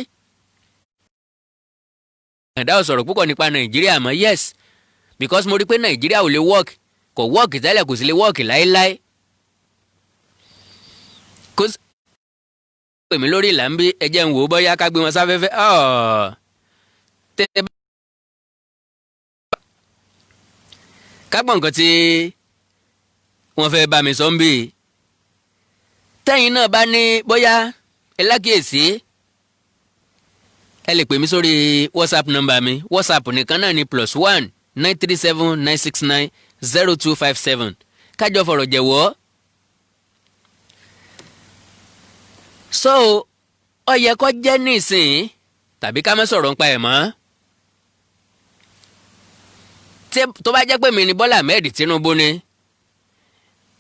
Àdá ò sọ̀rọ̀ púpọ̀ nípa Nàìjíríà mọ́. Yes, because mo rí pé Nàìjíríà ò lè work. Kò work tẹ́lẹ̀, kò sì lè work láéláé. Kò pè mí lórí ìlà ń bí. Ẹ jẹ́ ń wò ó bóyá ká gbé wọn sáfẹ́fẹ́. Tẹ́ ká gbọ́ nǹkan tí wọ́n fẹ́ bá mi sọ ń bí. Tẹ́yìn náà bá ní bóyá ẹ lákìyèsí, ẹ lè pè mí sórí WhatsApp number mi. WhatsApp nìkan náà ní +1 937 969 0257. Kájọ fọ̀rọ̀ jẹ̀wọ́. So ó yẹ kó jẹ́ nísìnyí tàbí ká má sọ̀rọ̀ nípa ẹ̀ mọ́. Tó bá jẹ́ pé mi ni Bọ́lá Ahmed Tinubu ni,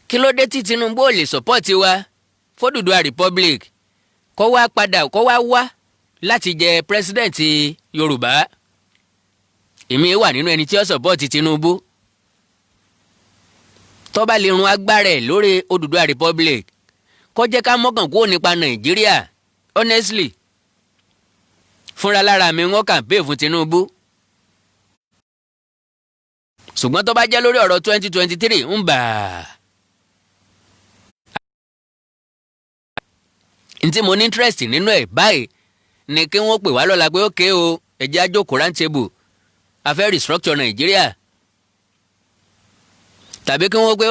kí ló dé tí Tinubu ò lè support wa f'Odùduwà Republic, kó wá padà, kó wá wá láti jẹ president Yorùbá? Èmi wà nínú ẹni tí ó support Tinubu tó bá lè run agbára ẹ̀ lórí Odùduwà Republic, kó jẹ́ ká mọ́kàn kúrò nípa Nàìjíríà. Honestly, fúnra lára mi, wọ́n campaign fún Tinubu. Ṣùgbọ́n tó bá jẹ́ lórí ọ̀rọ̀ 2023 ń bà á, ntí mo ní interest nínú ẹ̀ báyìí ni kí wọ́n pè wá lọ́la pé ókè o, ẹ jẹ́ á jókòó round table, a fẹ́ restructure Nàìjíríà, tàbí kí wọ́n pé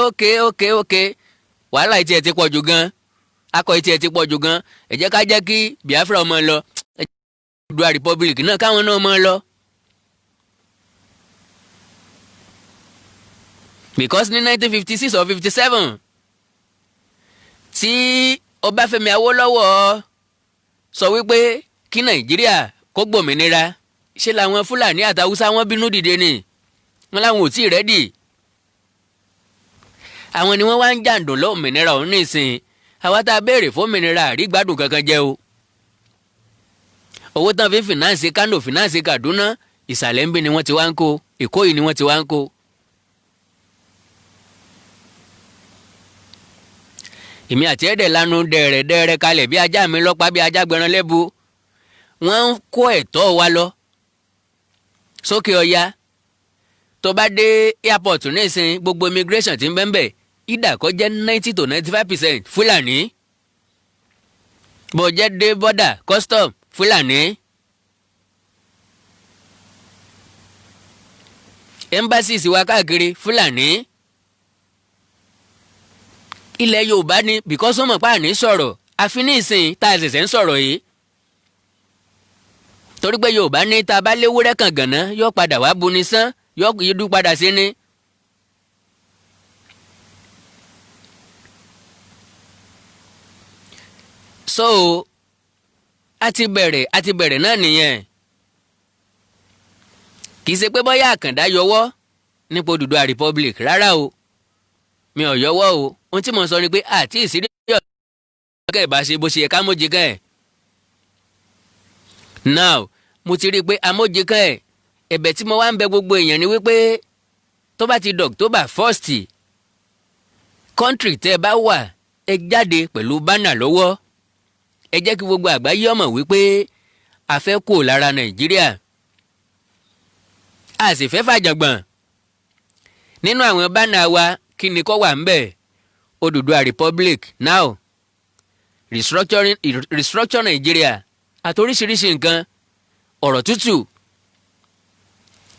ókè, wàhálà ìtì ẹ̀ ti pọ̀ jù gan, akọ ìtì ẹ̀ ti pọ̀ jù gan, ẹ jẹ́ ká jẹ́ kí Biafra ọmọ lọ, ẹ jẹ́ Oòduà Republic náà káwọn náà mọ̀ lọ. Because ní 1956 or 57 tí Ọbáfẹ́mi Awólọ́wọ̀ sọ wípé kí Nàìjíríà kó gbòmìnira, ṣé làwọn Fúlàní àtàwùsá wọn bínú dìde ni. Wọn làwọn ò tí ì ready. Àwọn ni wọ́n wá ń jàǹdùn lómìnira òun nísìn. Àwa tá a béèrè fómìnira àrí gbádùn kankan jẹ́ o. Owó tán fi finance Kano, finance Kaduna, ìsàlẹ̀ ń bí ni wọ́n ti wá ń kó. Èkó yìí ni wọ́n ti wá ń kó. Èmi àti ẹ̀dẹ̀ lanu dẹ̀rẹ̀ dẹ̀rẹ̀ kalẹ̀ bí ajá mi lọ́pàá, bí ajá gbẹran lẹ́bu. Wọ́n ń kó ẹ̀tọ́ wa lọ sókè ọya. Tó bá dé airport nísìn, gbogbo immigration ti ń bẹ́ ń bẹ̀, ìdá kó jẹ́ 90 to 95% Fúlàní. Bó jẹ́ dé border custom, Fúlàní. Embassies wa káàkiri, Fúlàní. Ilẹ̀ Yorùbá ni, because wọ́n mọ̀ pé àní sọ̀rọ̀ àfi ní ìsìn tá a ṣẹ̀ṣẹ̀ ń sọ̀rọ̀ yìí, torí pé Yorùbá ní tá a bá léwúrẹ́ kan gànà, yóò padà wá buni sán, yóò yídú padà sí ni. So a ti bẹ̀rẹ̀ náà nìyẹn. Kì í ṣe pé bóyá Àkàndá yọwọ́ nípa Odùduwà Republic rárá o. Mi ò yọwọ́ o. Ohun tí mo sọ ni pé àti ìsírí ọ̀kẹ́ ìbá ṣe bó ṣe yẹ ká mójì kẹ́ ẹ̀. Now mo ti rí i pé amójì kẹ́ ẹ̀. Ẹ̀bẹ̀ tí mo wá ń bẹ gbogbo èèyàn ni wípé tó bá ti di October 1st, country tẹ́ ẹ bá wà, ẹ jáde pẹ̀lú banner lọ́wọ́. Ẹ jẹ́ kí gbogbo àgbáyé ọmọ wípé a fẹ́ kúrò lára Nàìjíríà, a sì fẹ́ fàjàngbọ̀n. Nínú àwọn banner wa, kí ni kó wà ń bẹ̀? Odùduwà Republic now, restructuring, restructure Nàìjíríà, àti oríṣiríṣi nǹkan, ọ̀rọ̀ tútù.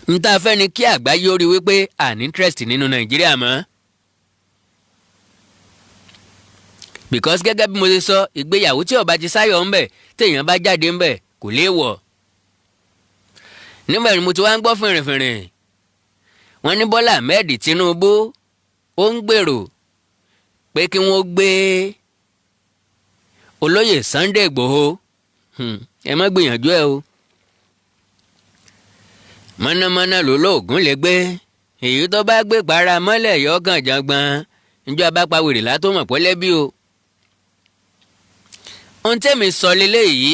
N tá a fẹ́ ni kí àgbáyé ó rí wípé à ní interest nínú Nàìjíríà mọ́. Because gẹ́gẹ́ bí mo ṣe sọ, ìgbéyàwó tí ó bá ti sáyọ̀ ń bẹ̀, téèyàn bá jáde ń bẹ̀, kò léèwọ̀. Nígbà tí mo ti wá ń gbọ́ fìrìfìrì, wọ́n ní Bọ́lá Ahmed Tinubu ó ń gbèrò pé kí wọ́n gbé olóyè Sunday Igboho. Ẹ má gbìyànjú ẹ o. Mọ̀nàmọ́ná ló lóògùn lè gbé, èyí tó bá gbé para mọ́lẹ̀ yọ kàn jàngbọ̀n. Njọ́ abápawèrè látó mọ̀ pọ́lẹ́bí o. Ohun tẹ́mi sọ leléyìí,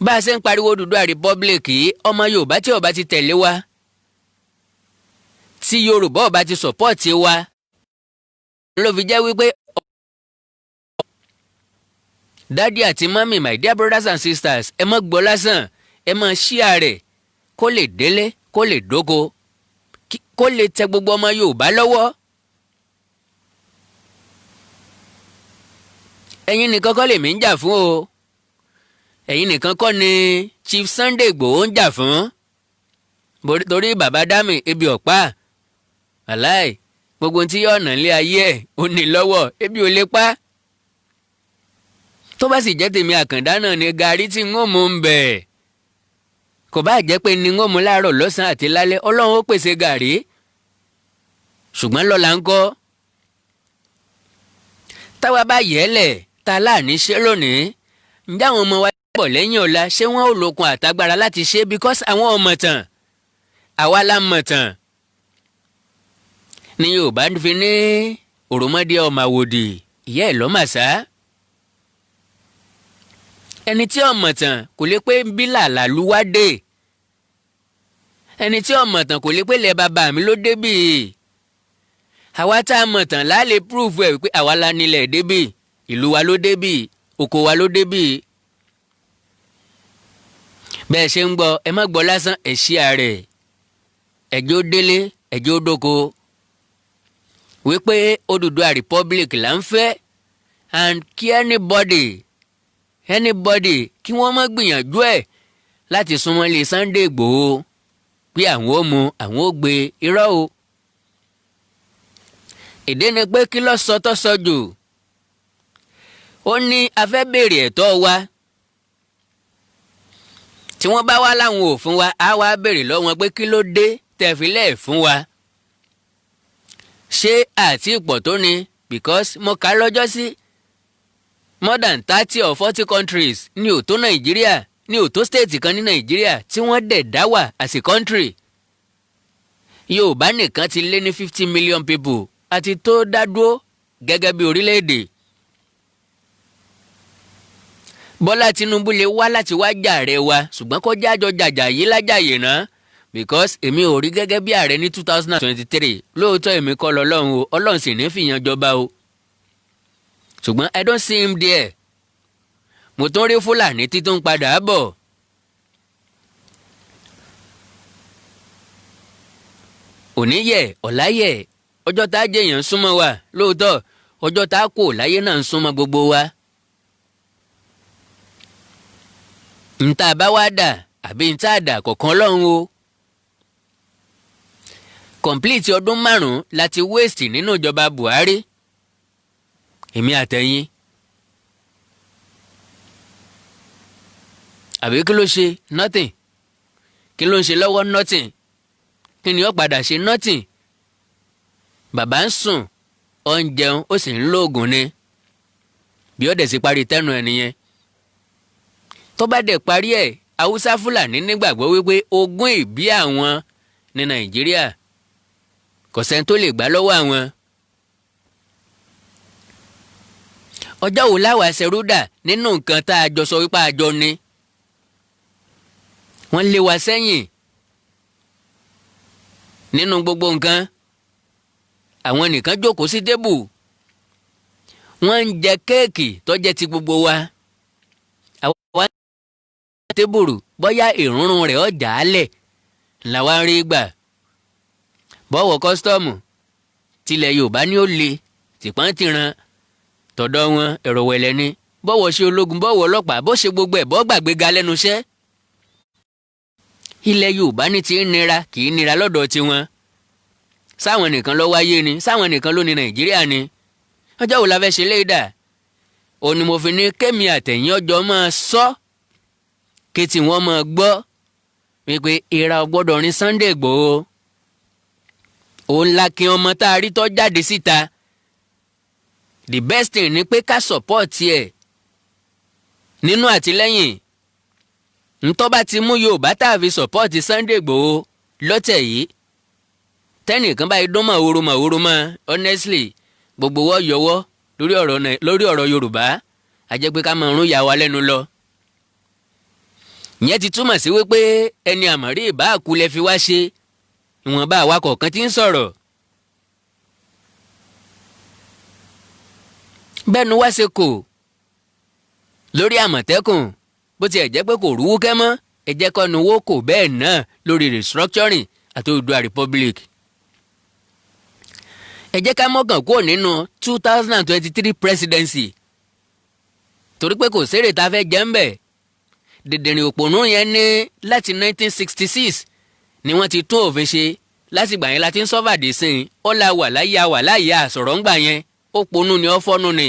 bá a ṣe ń pariwo Odùduwà Republic yìí, ọmọ Yorùbá tí ó bá ti tẹ̀lé wa, tí Yorùbá ó bá ti support wa, ló fi jẹ́ wípé daddy àti mummy, my dear brothers and sisters, ẹ má gbọ́ lásán, ẹ má share rẹ̀ kó lè délé, kó lè dóko, kó lè tẹ gbogbo ọmọ Yorùbá lọ́wọ́. Ẹ̀yin nìkan kọ́ lèmi ń jà fún o, ẹ̀yin nìkan kọ́ ni Chief Sunday Igboho ń jà fún, torí bàbá dami ebi ọ̀pá aláì gbogbo tí yóò nà lé ayé ẹ̀ ó ní lọ́wọ́, ebi ò lè pa. Tó bá sì jẹ́ tèmi àkàndá náà ni gàrí tí ń ó mú ń bẹ̀, kò bá jẹ́ pé ní ń ó mú láàárọ̀, lọ́sàn-án àti lálẹ́, Ọlọ́run ó pèsè gàrí. Ṣùgbọ́n lọ́la ń kọ́? Táwa bá yẹ̀ ẹ́ lẹ̀ ta láàní ṣe lónìí, ǹjẹ́ àwọn ọmọ wa bọ̀ lẹ́yìn ọ̀la, ṣé wọ́n ò lókun àtagbára láti ṣe? Because àwọn ọmọ tàn, àwa la mọ̀ tàn. Ní Yorùbá fi ní òròmọdé ọmọ àwòdì, ìyá ẹ̀ lọ́màṣá. Ẹni tí ọmọ tàn kò lè pé bí làlà ló wá dé. Ẹni tí ọmọ tàn kò lè pé lẹ bàbá mi ló débì. Àwa tá a mọ̀ tàn láà lè prove ẹ̀ wípé àwa la nílẹ̀ débì, ìlú wa ló débì, oko wa ló débì. Bẹ́ẹ̀ ṣe ń gbọ́, ẹ má gbọ́ lásán, ẹ̀ ṣí ààrẹ, ẹ̀jẹ̀ ó délé, ẹ̀jẹ̀ ó dóko, wípé Odùduwà Republic là ń fẹ́, and kí anybody kí wọ́n má gbìyànjú ẹ̀ láti súnmọ́ ilé Sunday Igboho pé àwọn ó mu, àwọn ó gbé. Irọ́ o. Ìdí ni pé kí ló sọ tó sọ jù? Ó ní a fẹ́ béèrè ẹ̀tọ́ wa. Tí wọ́n bá wá láwọn ò fún wa, á wá béèrè lọ́wọ́ wọn pé kí ló dé tẹ́ fi lẹ́ẹ̀ fún wa? Ṣé àti ìpọ̀ tó ni? Because mo kà á lọ́jọ́ sí, more than 30 or 40 countries ní ò tó Nàìjíríà, ní ò tó state kan ní Nàìjíríà tí wọ́n dẹ̀ dá wà as a country. Yorùbá nìkan ti lé ní 50 million people àti tó dá dúró gẹ́gẹ́ bí orílẹ̀-èdè. Bọ́lá Tinubu lè wá láti wá jàre wa, ṣùgbọ́n kó jájọ jàjà yìí lájàyè ná, because èmi ò rí gẹ́gẹ́ bí ààrẹ ní 2023. Lóòótọ́, èmi kọ́ lọ́lọ́run o, Ọlọ́run sì ní fìyàn jọba o, ṣùgbọ́n I don't see him there. Mo tún rí Fúlàní títún padà bọ̀. Òní yẹ, ọ̀la yẹ, ọjọ́ tá a jẹ̀yàn ń súnmọ́ wa lóòótọ́, ọjọ́ tá a kò láyé náà ń súnmọ́ gbogbo wa. Ntá bá wá dà àbí ntá dà kọ̀ọ̀kan lọ́hùn o. Complete ọdún 5 láti waste nínú ìjọba Buhari, èmi àtẹ̀yìn. Àbí kí ló ṣe? Nothing. Kí ló ń ṣe lọ́wọ́? Nothing. Kí ni ó padà ṣe? Nothing. Bàbá ń sùn, ó ń jẹun, ó sì ń lóògùn ni. Bí ó dẹ̀ sì parí tẹ́nu ẹ̀ nìyẹn. Tó bá dẹ̀ parí ẹ̀, Haúsá Fúlàní nígbàgbọ́ wípé ogún ìbí àwọn ní Nàìjíríà, kò sẹ́ni tó lè gbà lọ́wọ́ àwọn. Ọjọ́ wo láwa ṣerúdà nínú nǹkan tá a jọ sọ wípé a jọ ní? Wọ́n lé wa sẹ́yìn nínú gbogbo nǹkan. Àwọn nìkan jókòó sí tébù, wọ́n ń jẹ kéèkì tó jẹ́ ti gbogbo wa. Àwa tébùrù bóyá ìrúnrún rẹ̀ ọjà á lẹ̀ làwa ń rí gbà. Bọ́wọ̀ kọ́sítọ́ọ̀mù tilẹ̀ Yorùbá ní ó le tìpọ́n tìran, tọ̀dọ̀ wọn ẹ̀rọ wẹ̀lẹ̀ ni. Bọ́wọ̀ ṣe ológun, bọ́wọ̀ ọlọ́pàá, bó ṣe gbogbo ẹ̀, bọ́ gbàgbé ga lẹ́nu iṣẹ́. Ilẹ̀ Yorùbá ní ti ń nira, kì í nira lọ́dọ̀ tiwọn. Sáwọn nìkan ló wáyé ni? Sáwọn nìkan ló ní Nàìjíríà ni? Ọjọ́ wo la fẹ́ ṣe léèdà? Òun ni mo fi ní kémi àtẹ̀yìn ọjọ́ máa sọ kétí wọ́n máa gbọ́. Wípé ìra ò gbọ́dọ̀ rin Sunday Igboho, òun la kí ọmọ tá a rí tọ́ jáde síta. The best thing ni pé ká support ẹ̀ nínú àtìlẹ́yìn. Ntọ́ bá ti mú Yorùbá tá a fi support Sunday Igboho lọ́tẹ̀ yìí, tẹ́nìkan báyìí dún màwòrò màwòrò mọ́, honestly, gbogbo wọ́ yọwọ́ lórí ọ̀rọ̀ Yorùbá, a jẹ́ pé ká máa rún ìyá wa lẹ́nu lọ. Ìyẹn ti túmọ̀ sí wípé ẹni àmọ̀rí ìbá àkúlẹ̀ fi wá ṣe ìwọ̀nba àwa kọ̀ọ̀kan tí ń sọ̀rọ̀. Bẹ́ẹ̀nu wá ṣe kò lórí Àmọ̀tẹ́kùn, bó tiẹ̀ jẹ́ pé kò rúwú kẹ́ mọ́, ẹ jẹ́ kọ́nu wó kò bẹ́ẹ̀ náà lórí restructuring àti Oòduà Republic. Ẹ jẹ́ ká mọ́kàn kúrò nínú 2023 presidency, torí pé kò sérè tá a fẹ́ jẹ́ ń bẹ̀. Dìndìnrìn òpònú yẹn ní láti 1966 ni wọ́n ti tún òfin ṣe. Látìgbà yẹn la ti ń sọ́fà dé sí i. Ó la wà láyé, a wà láyé, àsọ̀rọ̀ ńgbà yẹn. Ó ponú ni, ó fọ́nú ni.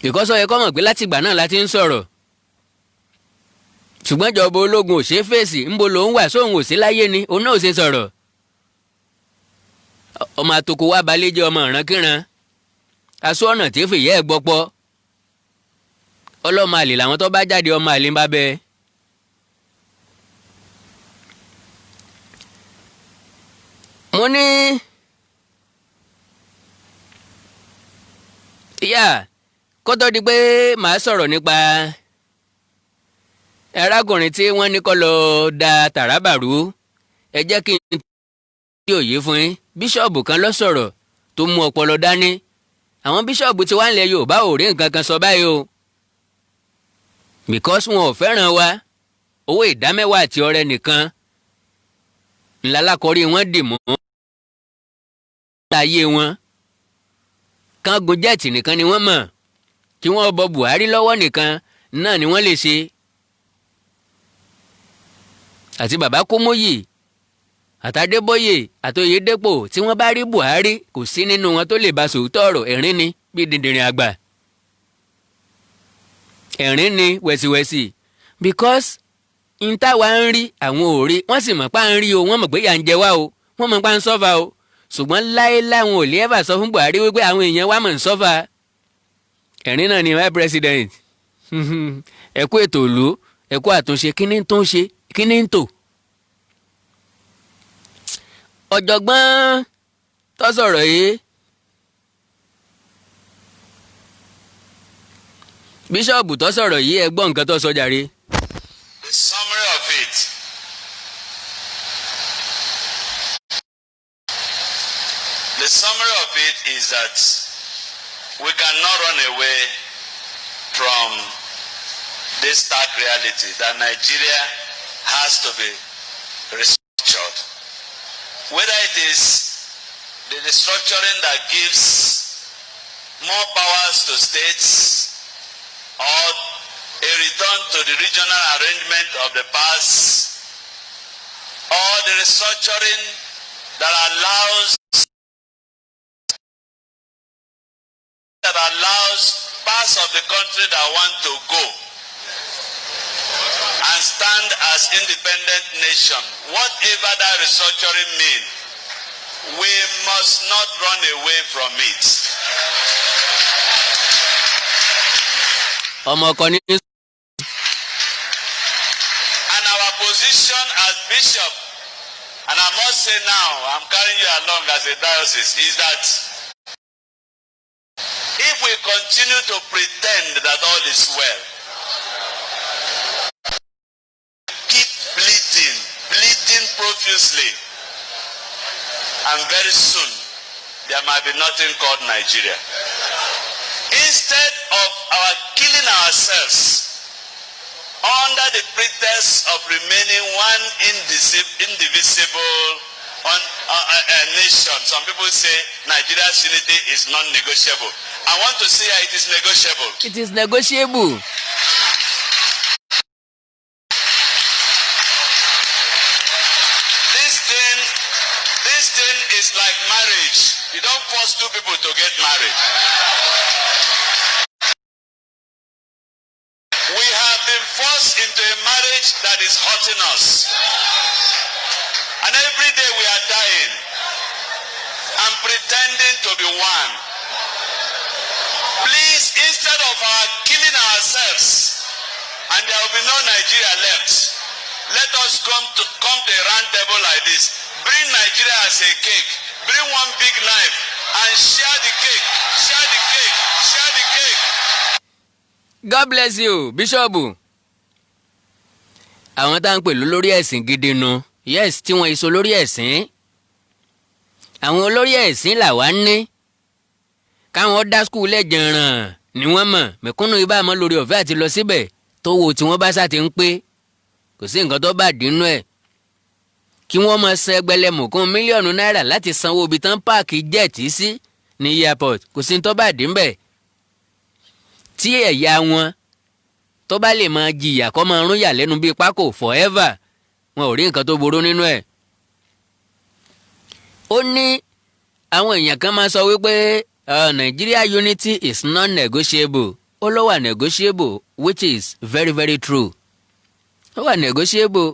Ìkọ́sọ́ yẹ kọ́ mọ̀ pé látìgbà náà la ti ń sọ̀rọ̀, ṣùgbọ́n ìjọba ológun ò ṣeé fèsì. Ńbo lòún wà? Sóhun ò sí láyé ni? Òun náà ò ṣe sọ̀rọ̀. Ọmọ àtòkò wa balẹ̀ jẹ́ ọmọ ìrankíran, aṣọ ọ̀nà tí fìyẹ́ ẹ̀ gbọ́pọ́. Ọlọ́mọ àlè làwọn tó bá jáde, ọmọ àlè ń bá bẹ́ẹ̀. Mo ní yà kó tó di pé màá sọ̀rọ̀ nípa arákùnrin tí wọ́n ní kó lọ da Tàràbà rú, ẹ jẹ́ kí n tí òye fún yín. Bíṣọ̀bù kan ló sọ̀rọ̀ tó mú ọpọlọ dání. Àwọn bíṣọ̀bù tí wàá ń lẹ Yorùbá ò rí nǹkan kan sọ báyìí o, because wọn ò fẹ́ràn wa. Owó ìdámẹ́wàá àti ọrẹ nìkan ńlá lákọrí wọn dì mọ́ ayé wọn. Kángun jet nìkan ni wọ́n mọ̀, kí wọ́n bọ Buhari lọ́wọ́ nìkan náà ni wọ́n lè ṣe. Àti bàbá Kúmúyì àtàdébóyè àtòyédépò, tí wọ́n bá rí Buhari, kò sí nínú wọn tó lè bá sòótọ́ ọ̀rọ̀. Ẹ̀rín ni bí dìndìnrín àgbà, ẹ̀rín ni wẹ̀sìwẹ̀sì, because n táwa ń rí, àwọn ò rí. Wọ́n sì mọ̀ pá ń rí o, wọ́n mọ̀ pé yà ń jẹ wá o, wọ́n mọ̀ pá ń suffer o, ṣùgbọ́n láéláé wọn ò lè ever sọ fún Buhari wípé àwọn èèyàn wa mọ̀ ń suffer. Ẹ̀rín náà ni. My president, ẹ kú ètò ìlú, ẹ kú àtúnṣe. Kí ni tó ń ṣe? Kí ni ń tò? Ọ̀jọ̀gbọ́n tó sọ̀rọ̀ yìí, bíṣọ̀bù tó sọ̀rọ̀ yìí, ẹ gbọ́ nǹkan tó sọ jàre. The summary of it The summary of it is that we cannot run away from this stark reality that Nigeria has to be restructured. Whether it is the restructuring that gives more powers to states or a return to the regional arrangement of the past or the restructuring that allows parts of the country that want to go and stand as independent nation, whatever that restructuring mean, we must not run away from it. Ọmọ ọkọ ní. And our position as bishop, and I must say now, I'm carrying you along as a diocese, is that if we continue to pretend that all is well, keep bleeding, bleeding profusely, and very soon there might be nothing called Nigeria. Instead of our killing ourselves under the pretext of remaining one indivisible nation. Some people say Nigeria's unity is non-negotiable. I want to say it is negotiable. It is negotiable. This thing is like marriage. You don't force two people to get married. We have been forced into that is hurting us. And every day we are dying and pretending to be one. Please, instead of our killing ourselves, and there will be no Nigeria left, let us come to a round table like this. Bring Nigeria as a cake. Bring one big knife and share the cake. Share the cake. Share the cake. God bless you, bíṣọ́ọ̀bù. Àwọn tá à ń pè lólórí ẹ̀sìn gidi nu, yes, tí wọ́n èso lórí ẹ̀sìn. Àwọn olórí ẹ̀sìn làwa ń ní káwọn dá school lẹ́jẹ̀ràn ni wọ́n mọ̀. Mẹ̀kúnnù ibà mọ́ lórí ọ̀fẹ́ àti lọ síbẹ̀ tó wo tí wọ́n bá sá ti ń pé kò sí nǹkan tó bá dínú ẹ̀ kí wọ́n máa san ẹgbẹ̀lẹ́mùkún mílíọ̀nù náírà láti sanwó ibi tán park jet sí ní airport. Kò sí tó bá dín bẹ́ẹ̀ tí ẹ̀yà wọn tó bá lè máa jìyà kó máa rún yà lẹ́nu bíi pákó forever, wọn ò rí nǹkan tó burú nínú ẹ̀. Ó ní àwọn èèyàn kan máa sọ wípé Nigeria unity is non-negotiable. Ó ló wà negotiable, which is very, very true. Ó wà negotiable.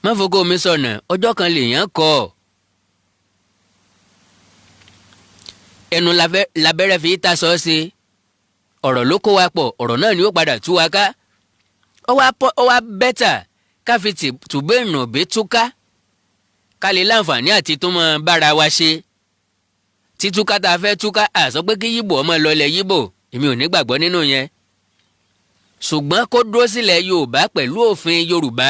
Má fokó mi sọnà, ọjọ́ kan lèèyàn kọ́ ọ. Ẹnu labẹ́rẹ́ fi ta sọ sí. Ọ̀rọ̀ ló kó wa pọ̀, ọ̀rọ̀ náà ni ó padà tú wa ká. Ó wá better ká fi tùbẹ́ẹ̀nù bí túká, ká lè láǹfààní àti tó máa bára wa ṣe. Títúká tá a fẹ́ túká, àsọ pé kí Yíbò ọmọ lọlẹ̀ Yíbò, èmi ò ní gbàgbọ́ nínú yẹn, ṣùgbọ́n kó dúró sílẹ̀ Yorùbá pẹ̀lú òfin Yorùbá.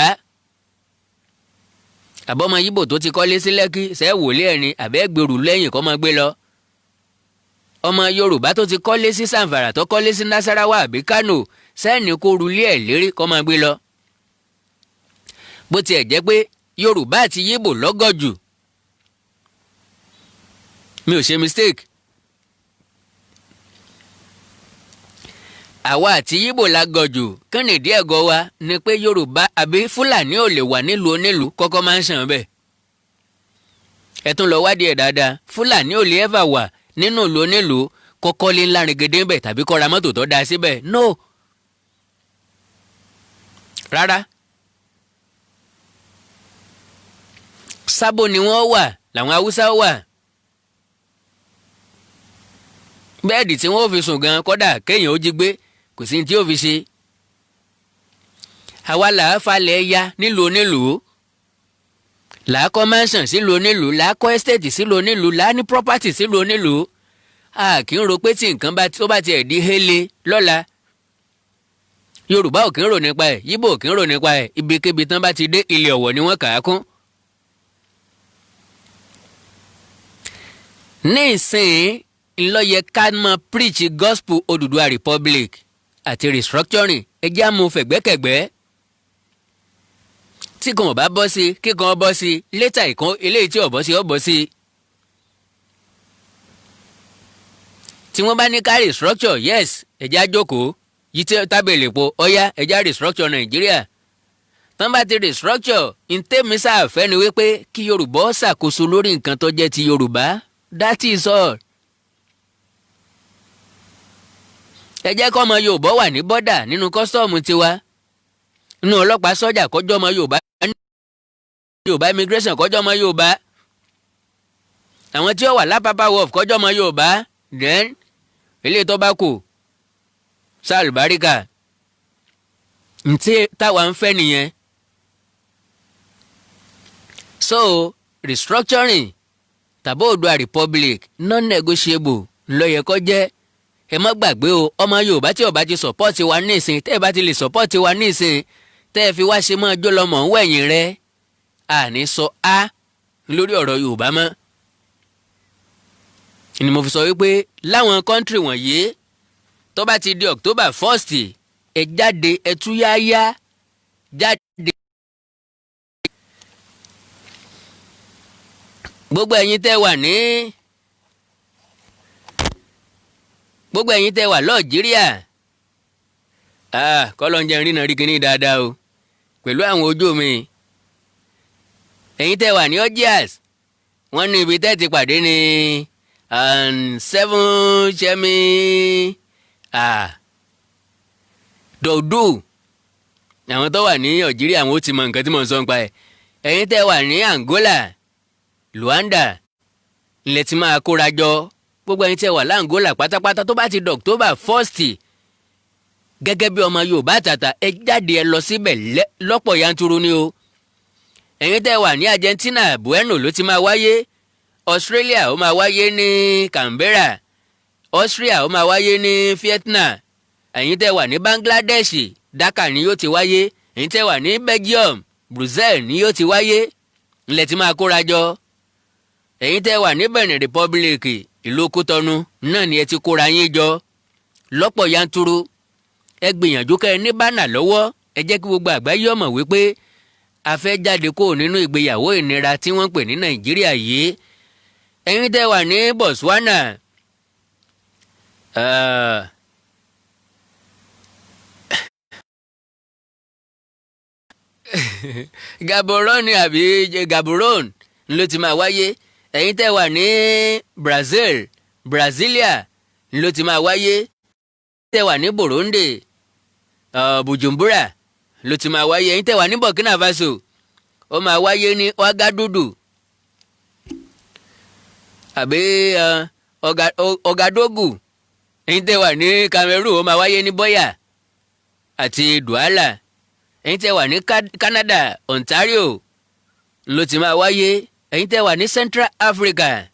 Àbọ̀mọ Yíbò tó ti kọ́lé sí Lẹ́kí ṣẹ́ wòlé ẹ̀ ni àbẹ́ gbèrú lẹ́yìn kó máa gbé lọ? Ọmọ Yorùbá tó ti kọ́lé sí Sàǹfàrà, tó kọ́lé sí Nasarawa àbí Kánò, sẹ́ẹ̀ni kó rulé ẹ̀ lérí kó máa gbé lọ? Bó tiẹ̀ jẹ́ pé Yorùbá àti Yíbò lọ́gọ̀jù, mi ò ṣe mistake. Àwa àti Yíbò la gọ̀jù. Kí nìdí ẹ̀gọ́ wa ni pé Yorùbá àbí Fúlàní ò lè wà nílùú onílùú kọ́kọ́ máa ń sàn bẹ́ẹ̀. Ẹ tún lọ wádìí ẹ̀ dáadáa. Fúlàní ò lè ever wà nínú ìlú onílùú kọ́kọ́ lé ńlá ringede ńbẹ̀ tàbí kó ra mọ́tò tó dáa síbẹ̀. No, rárá. Sábò ni wọ́n wà, làwọn Haúsá wà. Bẹ́ẹ̀dì tí wọ́n fi sùn gan, kọ́dà kéèyàn ó jí gbé, kò sí ní tí ó fi ṣe. Àwa là á falẹ̀ ya nílùú onílùú, là á kọ́ mansion sílùú onílùú, là á kọ́ estate sílùú onílùú, là á ní property sílùú onílùú. A kì í ro pé tí nǹkan tó bá tiẹ̀ di héle lọ́la, Yorùbá ò kì í rò nípa ẹ̀, Yíbò ò kì í rò nípa ẹ̀. Ibikíbi tán bá ti dé, ilé ọ̀wọ̀ ni wọ́n kà á kún. Ní ìsìn ńlọ́yẹ ká mọ preach gospel Odùduwà Republic àti restructuring. Ẹ jẹ́ àmú fẹ̀gbẹ́kẹ̀gbẹ́. Tí kan ò bá bọ́ sí, kíkan bọ́ sí létà, ìkan eléyìí tí ò bọ́ sí ó bọ́ sí. Tí wọ́n bá ní ká restructure, yes, ẹ jẹ́ á jókòó yìí tí tábìlì po ọ̀yá, ẹ jẹ́ á restructure Nàìjíríà. Tán bá ti restructure, ntẹ́mi sáfẹ́ ni wípé kí Yorùbá ó ṣàkóso lórí nǹkan tó jẹ́ ti Yorùbá. That is all. Ẹ jẹ́ kọ́ ọmọ Yorùbá wà ní border, nínú custom tiwa, nínú ọlọ́pàá, sọ́jà kọjọ́ ọmọ Yorùbá, Yorùbá immigration kọjọ́ ọmọ Yorùbá, àwọn tí ó wà lápapá wharf kọjọ́ ọmọ Yorùbá. Then ilé tó bá kù sálùbáríkà. Ntí táwa ń fẹ́ nìyẹn. So restructuring tàbí Oòduà Republic, non-negotiable ló yẹ kó jẹ́. Ẹ má gbàgbé o, ọmọ Yorùbá tí ó bá ti support wa nísìn, tẹ́ ẹ bá ti lè support wa nísìn, tẹ́ ẹ fi wá ṣe máa jó lọ́mọ̀ ń wẹ̀yìn rẹ, àní sọ á lórí ọ̀rọ̀ Yorùbá mọ́. Ni mo fi sọ wípé láwọn country wọ̀nyí, tó bá ti di October 1st, ẹ jáde, ẹ tú yáyá jáde. Gbogbo ẹ̀yin tẹ́ wà ní, gbogbo ẹ̀yin tẹ́ wà lọ́ọ̀jíríà, kọ́lọ́ ń jẹ́ rìnnà rí kíní dáadáa o pẹ̀lú àwọn ojú mi. Ẹ̀yin tẹ́ wà ní Algiers, wọ́n ní ibi tẹ́ ti pàdé ní 7 Chemi Dòdò. Àwọn tó wà ní Algeria, àwọn ó ti mọ nǹkan tí mò ń sọ nípa ẹ̀. Ẹ̀yin tẹ́ wà ní Angola, Luanda ńlẹ̀ tí máa kóra jọ. Gbogbo ẹ̀yin tẹ́ wà l'Angola pátápátá, tó bá ti di October 1st, gẹ́gẹ́ bí ọmọ Yorùbá àtàtà, ẹ jáde, ẹ lọ síbẹ̀ lọ́pọ̀ yanturu ni o. Ẹ̀yin tẹ́ wà ní Argentina, Bueno ló ti máa wáyé. Australia, ó máa wáyé ní Canberra. Austria, ó máa wáyé ní Vienna. Ẹ̀yin tẹ́ wà ní Bangladesh, Dhaka ni yóò ti wáyé. Ẹ̀yin tẹ́ wà ní Belgium, Brussels ni yóò ti wáyé, ńlẹ̀ tí máa kóra jọ. Ẹ̀yin tẹ́ wà ní Benin Republic, ìlú Kútọ́nù náà ni ẹ ti kóra yín jọ lọ́pọ̀ yanturu. Ẹ gbìyànjú kẹ́ ẹ ní banner lọ́wọ́. Ẹ jẹ́ kí gbogbo àgbáyé ọmọ wípé a fẹ́ jáde kó nínú ìgbéyàwó ìnira tí wọ́n ń pè ní Nàìjíríà yìí. Ẹ̀yin tẹ́ wà ní Botswana, Gaborone àbí Gaborone ló ti máa wáyé. Ẹ̀yin tẹ́ wà ní Brazil, Brasilia ló ti máa wáyé. Tẹ́ wà ní Burundi, Bujumbura ló ti máa wáyé. Ẹ̀yin tẹ́ wà ní Burkina Faso, ó máa wáyé ní Ouagadougou àbí Ouagadougou. Ẹ̀yin tẹ́ wà ní Cameroon, ó máa wáyé ní Buea àti Douala. Ẹ̀yin tẹ́ wà ní Canada, Ontario ló ti máa wáyé. Ẹ̀yin tẹ́ wà ní Central Africa,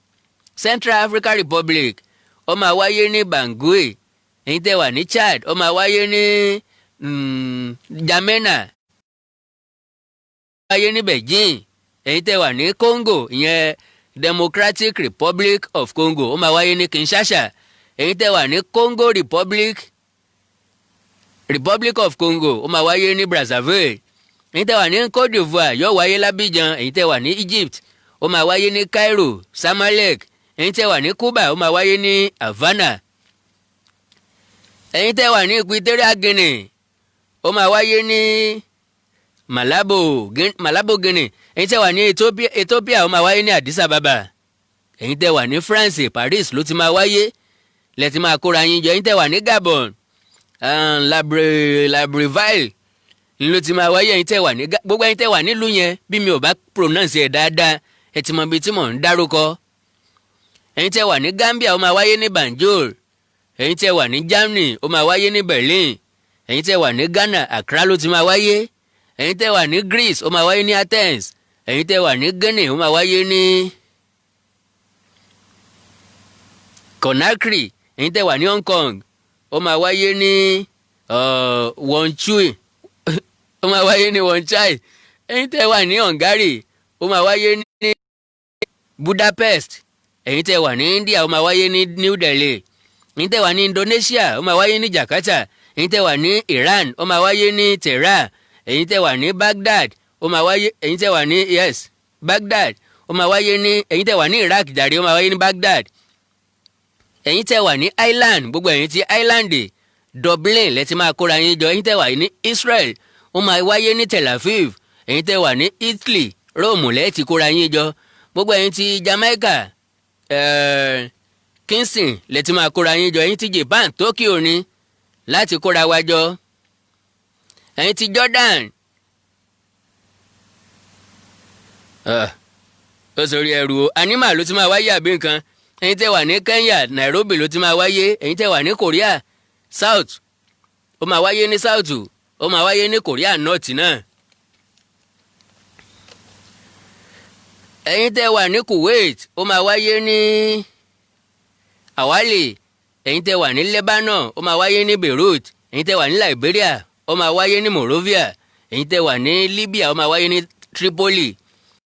Central Africa Republic, ó máa wáyé ní Bangui. Ẹ̀yin tẹ́ wà ní Chad, ó máa wáyé ní N'Djamena, wáyé ní Beijing. Ẹ̀yin tẹ́ wà ní Congo, ìyẹn Democratic Republic of Congo, ó máa wáyé ní Kinshasa. Ẹ̀yin tẹ́ wà ní Congo Republic, Republic of Congo, ó máa wáyé ní Brazzaville. Ẹ̀yin tẹ́ wà ní Côte d'Ivoire, yóò wáyé l'Abidjan. Ẹ̀yin tẹ́ wà ní Egypt, ó máa wáyé ní Cairo, Zamalek. Ẹ̀yin tẹ́ wà ní Cuba, ó máa wáyé ní Havana. Ẹ̀yin tẹ́ wà ní Equatorial Guinea, ó máa wáyé ní Malabo, Malabo Guinea. Ẹ̀yin tẹ́ wà ní Ethiopia, Ethiopia, ó máa wáyé ní Addis Ababa. Ẹ̀yin tẹ́ wà ní France, Paris ló ti máa wáyé, lẹ ti máa kóra yín jọ. Ẹ̀yin tẹ́ wà ní Gabon, Libreville ló ti máa wáyé. Ẹ̀yin tẹ́ wà ní gbogbo ẹ̀yin tẹ́ wà nílùú yẹn, bí mi ò bá pronounce ẹ̀ dáadáa, ẹ ti mọ ibi tí mò ń dárúkọ. Ẹ̀yin tẹ́ wà ní Gambia, ó máa wáyé ní Banjul. Ẹ̀yin tẹ́ wà ní Germany, ó máa wáyé ní Berlin. Ẹ̀yin tẹ́ wà ní Ghana, Accra ló ti máa wáyé. Ẹ̀yin tẹ́ wà ní Greece, ó máa wáyé ní Athens. Ẹ̀yin tẹ́ wà ní Guinea, ó máa wáyé ní Conakry. Ẹ̀yin tẹ́ wà ní Hong Kong, ó máa wáyé ní Wonchui, ó máa wáyé ní Wanchai. Ẹ̀yin tẹ́ wà ní Hungary, ó máa wáyé ní Budapest. Ẹ̀yin tẹ́ wà ní India, ó máa wáyé ní New Delhi. Ẹ̀yin tẹ́ wà ní Indonesia, ó máa wáyé ní Jakarta. Ẹ̀yin tẹ́ wà ní Iran, ó máa wáyé ní Tehran. Ẹ̀yin tẹ́ wà ní Baghdad, ó máa wáyé, ẹ̀yin tẹ́ wà ní, yes, Baghdad, ó máa wáyé ní, ẹ̀yin tẹ́ wà ní Iraq jàre, ó máa wáyé ní Baghdad. Ẹ̀yin tẹ́ wà ní Ireland, gbogbo ẹ̀yin tí Ireland, Dublin lẹ ti máa kóra yín jọ. Ẹ̀yin tẹ́ wà ní Israel, ó máa wáyé ní Tel Aviv. Ẹ̀yin tẹ́ wà ní Italy, Rome lẹ ti kóra yín jọ. Gbogbo ẹ̀yin tí Jamaica, Kingston lẹ ti máa kóra yín jọ. Ẹ̀yin tí Japan, Tokyo ni láti kóra wa jọ. Ẹ̀yin tí Jordan, ó sọrí ẹrù o, anima ló ti máa wáyé àbí nǹkan. Ẹ̀yin tẹ́ wà ní Kenya, Nairobi ló ti máa wáyé. Ẹ̀yin tẹ́ wà ní Korea South, ó máa wáyé ní South, ó máa wáyé ní Korea North náà. Ẹ̀yin tẹ́ wà ní Kuwait, ó máa wáyé ní Awali. Ẹ̀yin tẹ́ wà ní Lebanon, ó máa wáyé ní Beirut. Ẹ̀yin tẹ́ wà ní Liberia, ó máa wáyé ní Monrovia. Ẹ̀yin tẹ́ wà ní Libya, ó máa wáyé ní Tripoli.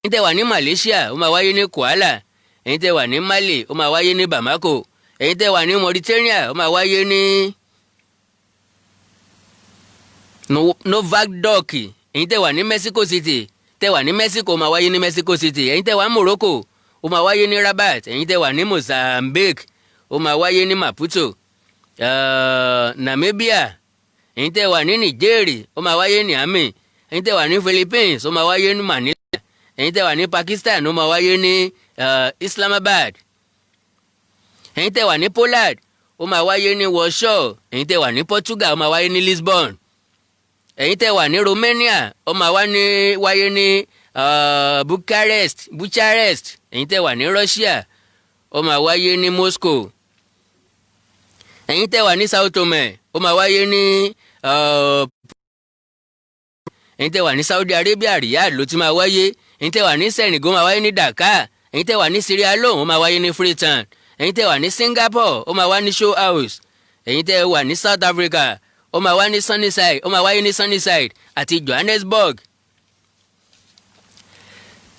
Ẹ̀yin tẹ́ wà ní Malaysia, ó máa wáyé ní Kuala. Ẹ̀yin tẹ́ wà ní Mali, ó máa wáyé ní Bamako. Ẹ̀yin tẹ́ wà ní Mauritania, ó máa wáyé ní Novak. Ẹ̀yin tẹ́ wà ní Mexico City, tẹ́ wà ní Mexico, ó máa wáyé ní Mexico City. Ẹ̀yin tẹ́ wà ní Morocco, ó máa wáyé ní Rabat. Ẹ̀yin tẹ́ wà ní Mozambique, ó máa wáyé ní Maputo. Namibia, ẹ̀yin tẹ́ wà ní Niger, ó máa wáyé ní Niamey. Ẹ̀yin tẹ́ wà ní Philippines, ó máa wáyé ní Manila. Ẹ̀yin tẹ́ wà ní Pakistan, ó máa wáyé ní Islamabad. Ẹ̀yin tẹ́ wà ní Poland, ó máa wáyé ní Warsaw. Ẹ̀yin tẹ́ wà ní Portugal, ó máa wáyé ní Lisbon. Ẹ̀yin tẹ́ wà ní Romania, ó máa wá ní wáyé ní Bucharest, Bucharest. Ẹ̀yin tẹ́ wà ní Russia, ó máa wáyé ní Moscow. Ẹ̀yin tẹ́ wà ní Sao Tome, ó máa wáyé ní. Ẹ̀yin tẹ́ wà ní Saudi Arabia, Riyadh ló ti máa wáyé. Ẹ̀yin tẹ́ wà ní Senegal, ó máa wáyé ní Dakar. Ẹ̀yin tẹ́ wà ní Sierra Leone, ó máa wáyé ní Freetown. Ẹ̀yin tẹ́ wà ní Singapore, ó máa wá ní Show House. Ẹ̀yin tẹ́ wà ní South Africa, ó máa wá ní Sunnyside, ó máa wáyé ní Sunnyside àti Johannesburg.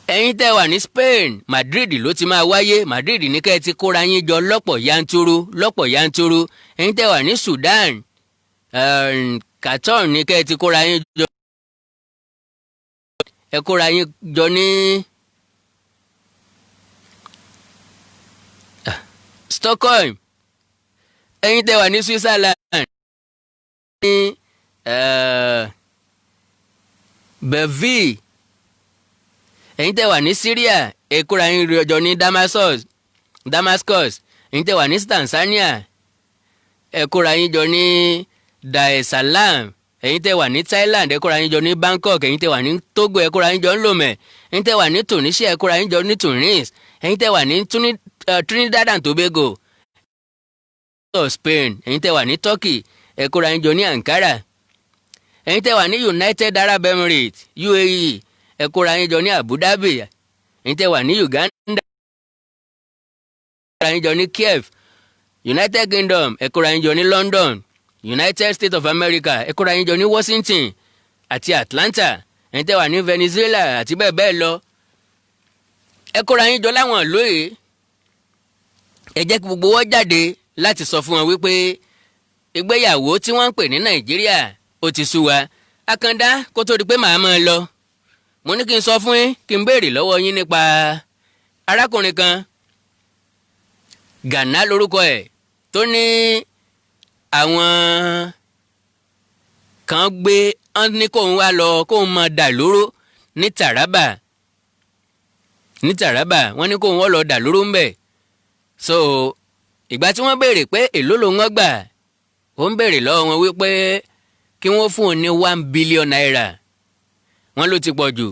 Ẹ̀yin tẹ́ wà ní Spain, Madrid ló ti máa wáyé. Madrid ní kẹ́ ẹ ti kóra yín jọ lọ́pọ̀ yanturu, lọ́pọ̀ yanturu. Ẹ̀yin tẹ́ wà ní Sudan, Khartoum ní kẹ́ ẹ ti kóra yín jọ. Ẹ kóra yín jọ ní Stockholm. Ẹ̀yin tẹ́ wà ní Switzerland, ní Belleville. Ẹ̀yin tẹ́ wà ní Syria, ẹ kóra yín jọ ní Damascus, Damascus. Ẹ̀yin tẹ́ wà ní Tanzania, ẹ kóra yín jọ ní Dar es Salaam. Ẹ̀yin tẹ́ wà ní Thailand, ẹ kóra yín jọ ní Bangkok. Ẹ̀yin tẹ́ wà ní Togo, ẹ kóra yín jọ ní Lomé. Ẹ̀yin tẹ́ wà ní Tunisia, ẹ kóra yín jọ ní Tunis. Ẹ̀yin tẹ́ wà ní Trinidad and Tobago, Spain. Ẹ̀yin tẹ́ wà ní Turkey, ẹ kóra yín jọ ní Ankara. Ẹ̀yin tẹ́ wà ní United Arab Emirates, UAE, ẹ kóra yín jọ ní Abu Dhabi. Ẹ̀yin tẹ́ wà ní Uganda, ẹ kóra yín jọ ní Kiev. United Kingdom, ẹ kóra yín jọ ní London. United States of America, ẹ kóra yín jọ ní Washington àti Atlanta. Ẹ̀yin tẹ́ wà ní Venezuela àti bẹ́ẹ̀ bẹ́ẹ̀ lọ, ẹ kóra yín jọ láwọn ìlú yìí. Ẹ jẹ́ kí gbogbo wọn jáde láti sọ fún wọn wípé ìgbéyàwó tí wọ́n ń pè ní Nàìjíríà, ó ti sú wa. Àkàndá, kó tó di pé màá máa lọ, mo ní kí n sọ fún yín, kí n béèrè lọ́wọ́ yín nípa arákùnrin kan, Gàná lórúkọ ẹ̀, tó ní àwọn kan gbé ọ́n ní kóun wá lọ, kóun máa dà lóró ní Taraba. Ní Taraba, wọ́n ní kóun wọ́n lọ dà lóró ńbẹ̀. So ìgbà tí wọ́n béèrè pé èló ló wọ́n gbà, ó ń béèrè lọ́wọ́ wọn wípé kí wọ́n fún un ní ₦1 billion. Wọ́n ló ti pọ̀ jù.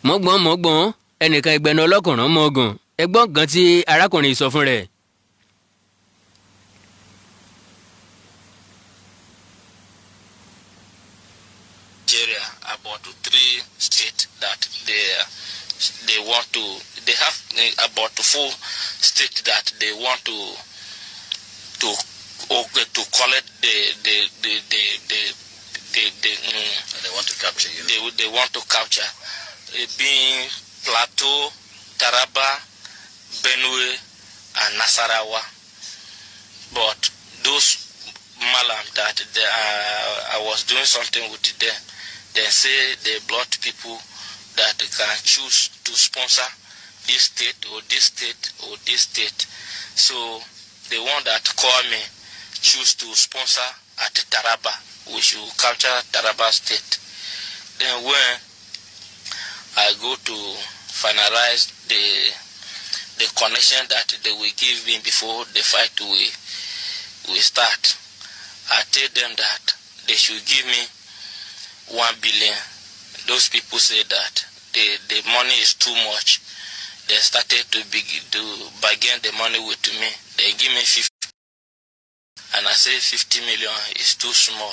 Mọ́gbọ́n mọ́gbọ́n, ẹnìkan ẹgbẹ́nu ọlọ́kùnrin mọ́gùn. Ẹgbọ́n kan tí arákùnrin sọ fún rẹ̀. Nigeria, about three states that they want to, they have about four states that they want to collect the They want to capture you. They want to capture, being Plateau, Taraba, Benue, and Nasarawa. But those malam that I was doing something with them, they say they brought people that can choose to sponsor this state or this state or this state. So the one that call me choose to sponsor at Taraba. We should capture Taraba State. Then when I go to finalize the connection that they will give me before the fight will start, I tell them that they should give me 1 billion. Those people say that the money is too much. They started to bargain the money with me. They give me 50, and I say 50 million is too small.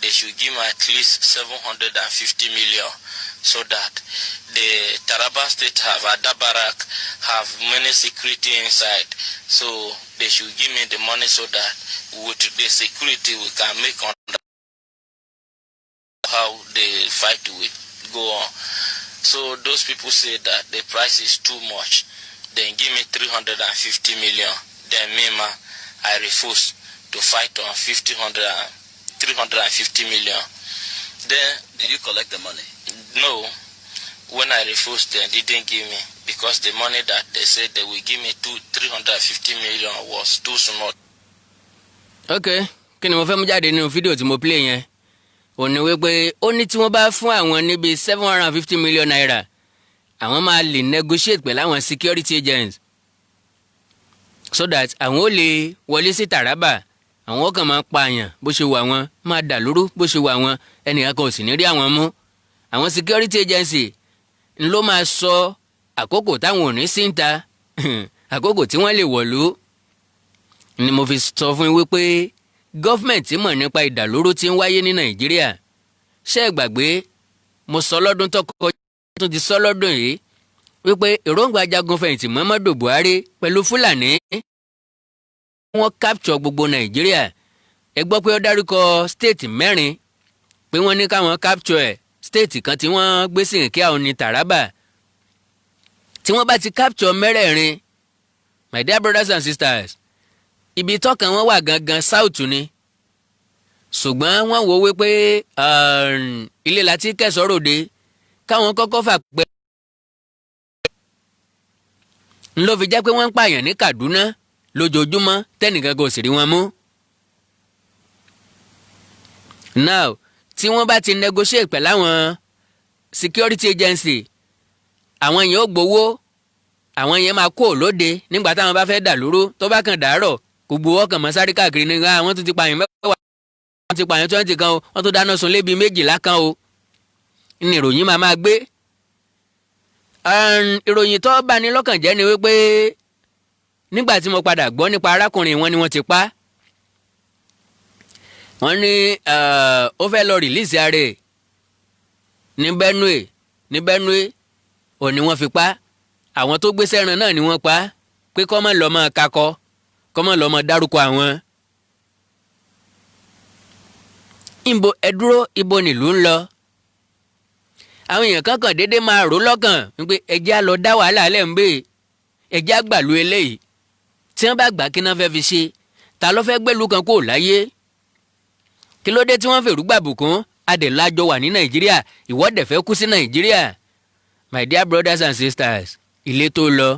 They should give me at least 750 million so that the Taraba State have Adabarak, have many security inside. So they should give me the money so that with the security we can make on how the fight will go on. So those people say that the price is too much. Then give me 350 million. Then me, ma, I refuse to fight on 50, 100, 350 million. Then Did you collect the money? No, when I refused, they didn't give me because the money that they said they will give me 350 million was too small. Ok, kí ni mo fẹ́ mú jáde nínú fídíò tí mo play yẹn? Ó ní wípé ó ní tí wọ́n bá fún àwọn níbi ₦750 million, àwọn máa lè negotiate pẹ̀lú àwọn security agents so that àwọn ó lè wọlé sí Taraba. Àwọn kan máa pààyàn bó ṣe wà, wọn máa dà lóru bó ṣe wà wọn, ẹnìkan kan ò sì ní rí àwọn mú. Àwọn security agency ń ló máa sọ àkókò táwọn ò ní sí ń ta, àkókò tí wọ́n lè wọ̀lú. Ni mo fi sọ fún yín wípé government mọ̀ nípa ìdàlúrú tí ń wáyé ní Nàìjíríà. Ṣé ẹ gbàgbé mo sọ lọ́dún tó kọjá, tún ti sọ lọ́dún yìí, wípé èròǹgbà jagun fẹ̀yìntì Muhammadu Buhari pẹ̀lú Fúlàní, wọ́n capture gbogbo Nàìjíríà. Ẹ gbọ́ pé ó dárúkọ state mẹ́rin pé wọ́n ní káwọn capture ẹ̀. State kan tí wọ́n gbé sí ìkí àwọn ní Taraba. Tí wọ́n bá ti capture mẹ́rẹ̀ẹ̀rin, my dear brothers and sisters, ibi tọ́kàn wọn wà gangan, south ni. Ṣùgbọ́n wọ́n wò wípé ilé láti kẹsàn-án ròde, káwọn kọ́kọ́ fà pẹ́ ń ló fi jẹ́ pé wọ́n ń pààyàn ní Kaduna lójoojúmọ́, tẹ́nìkan kò sì rí wọn mú. Now, tí wọ́n bá ti negotiate pẹ̀lú àwọn security agency, àwọn yẹn ó gbowó, àwọn yẹn máa kó lóde nígbà táwọn bá fẹ́ dà lóró. Tó bá kàn dàárọ̀, gbogbo ọkàn mọ́ sáré káàkiri ní àwọn tó ti pààyàn 10, wọ́n ti pààyàn 20 kan o, wọ́n tó dáná sun lébi 12 kan o, ní ìròyìn máa máa gbé. Ìròyìn tó bani lọ́kàn jẹ́ ni wípé nígbà tí mo padà gbọ́ nípa arákùnrin wọn ni wọ́n ti pa. Wọ́n ní ó fẹ́ lọ release ara ẹ̀ ní Benue ò ní wọ́n fi pa. Àwọn tó gbé sẹ́ran náà ni wọ́n pa, pé kọ́ mọ́ lọ́ mọ́ kakọ́, kọ́ mọ́ lọ́ mọ́ dárúkọ àwọn. Ìbò ẹ dúró, ibo nílùú ń lọ? Àwọn èèyàn kan kàn déédéé máa rò lọ́kàn wípé ẹjẹ́ á lọ dá wàhálà lẹ́ ń bè, ẹjẹ́ á gbàlú eléyìí. Tí wọ́n bá gbà, kí náà fẹ́ fi ṣe? Ta ló fẹ́ gbẹ́lu kan kó láyé? Kí ló dé tí wọ́n fèrú gbàbùkún? Adẹ̀lájọ wà ní Nàìjíríà, ìwọ́dẹ̀ fẹ́ kú sí Nàìjíríà. My dear brothers and sisters, ilé tó lọ,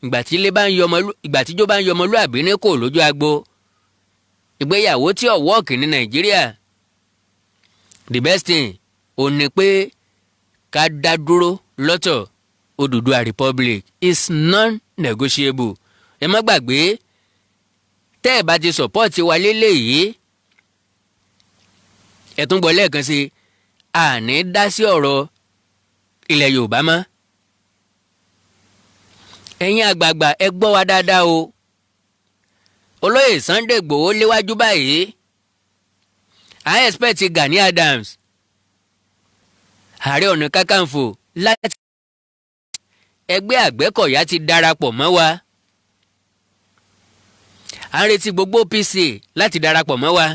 ìgbà tí ilé bá ń yọmọ, ìgbà tíjó bá ń yọmọlúàbí ní kò lójú agbo, ìgbéyàwó tí ò work ní Nàìjíríà, the best thing ò ní pé ká dá dúró lọ́tọ̀. Odùduwà Republic is non-negotiable. Ẹ má gbàgbé, tẹ́ ẹ bá ti support wa lélẹ́yìí, ẹ tún gbọ́ lẹ́ẹ̀kan sí, àní dá sí ọ̀rọ̀ ilẹ̀ Yorùbá mọ́. Ẹ̀yin àgbààgbà, ẹ gbọ́ wa dáadáa o. Olóyè Sunday Igboho léwájú báyìí. I expect Gani Adams, Ààrẹ Ọ̀nà Kakanfò láti ẹgbẹ́ Àgbẹ̀kọ̀yà, ti darapọ̀ mọ́ wa. À ń retí gbogbo OPC láti darapọ̀ mọ́ wa.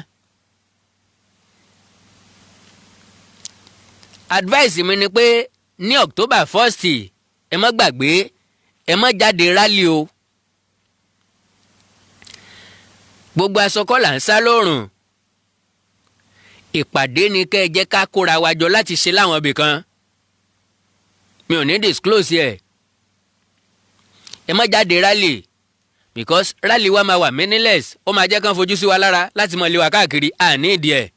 Advice mi ni pé ní October 1st, ẹ má gbàgbé, ẹ má jáde rally o. Gbogbo aṣọ kọ́ là ń sá lóòrùn. Ìpàdé ni kẹ́ ẹ jẹ́ ká kóra wa jọ láti ṣe láwọn ibì kan. Mi ò ní disclose ẹ̀. Ẹ má jáde rally, because rally wa máa wà meaningless. Ó máa jẹ́ kán fojú sí wa lára láti mọ̀ lé wa káàkiri, àní ìdí ẹ̀.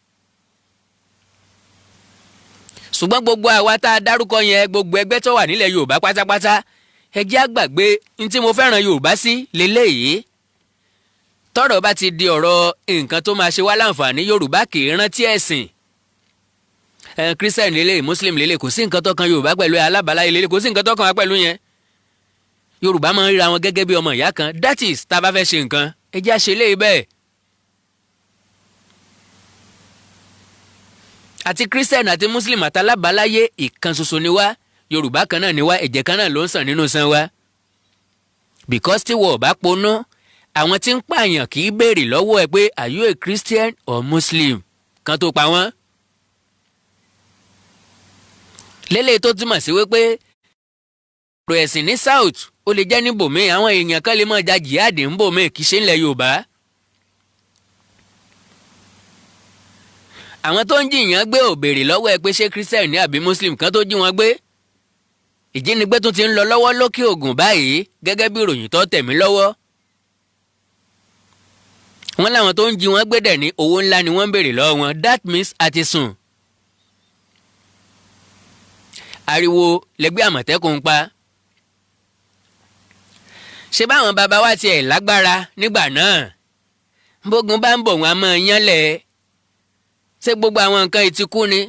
Ṣùgbọ́n gbogbo àwa tá a dárúkọ yẹn, gbogbo ẹgbẹ́ tó wà nílẹ̀ Yorùbá pátápátá, ẹ jẹ́ á gbàgbé ní tí mo fẹ́ràn Yorùbá sí lélẹ́yìí. Tọ́rọ̀ bá ti di ọ̀rọ̀ nǹkan tó máa ṣe wá láǹfààní, Yorùbá kì í rántí ẹ̀sìn. Christian lélẹ̀, Muslim lélẹ̀, kò sí nǹkan tó kan Yorùbá pẹ̀lú ẹ̀. Alábàáláyé lélẹ̀, kò sí nǹkan tó kan wá pẹ̀lú yẹn. Yorùbá máa ń ríra wọn gẹ́gẹ́ bí ọmọ ìyá kan. That is, tá a bá fẹ́ ṣe nǹkan, ẹ jẹ́ á ṣe léyìí bẹ́ẹ̀. Àti Christian àti Muslim àtàlábàáláyé, ìkan ṣoṣo ni wá. Yorùbá kan náà ni wá, ẹ̀jẹ̀ kan náà ló ń sàn nínú san wa. Because tí wọ́n ò bá ponú, àwọn tí ń pààyàn kì í béèrè lọ́wọ́ ẹ pé, "Are you a Christian or Muslim?" kan tó pa wọ́n. Lélẹ̀ tó túmọ̀ sí wípé ọ̀rọ̀ ẹ̀sìn ní South, ó lè jẹ́ níbòmíì, àwọn èèyàn kan lè máa ja jihad níbòmíì, kì í ṣe ńlẹ̀ Yorùbá. Àwọn tó ń jìyàn gbé ò béèrè lọ́wọ́ ẹ pé ṣé Christian ní àbí Muslim kan tó jí wọn gbé. Ìjínigbé tún ti ń lọ lọ́wọ́ lókè Ògùn báyìí, gẹ́gẹ́ bí ìròyìn tó tẹ̀ mí lọ́wọ́. Wọ́n láwọn tó ń jí wọn gbé dẹ̀ ní owó ńlá ni wọ́n ń béèrè lọ́wọ́ wọn. That means àti sùn. Ariwo lẹgbẹ́ Àmọ̀tẹ́kùn ń pa. Ṣé báwọn bàbá wa tiẹ̀ lágbára nígbà náà? Bógun bá ń bọ̀, wọn a máa yánlẹ̀. Ṣé gbogbo àwọn nǹkan ìtìkú ni?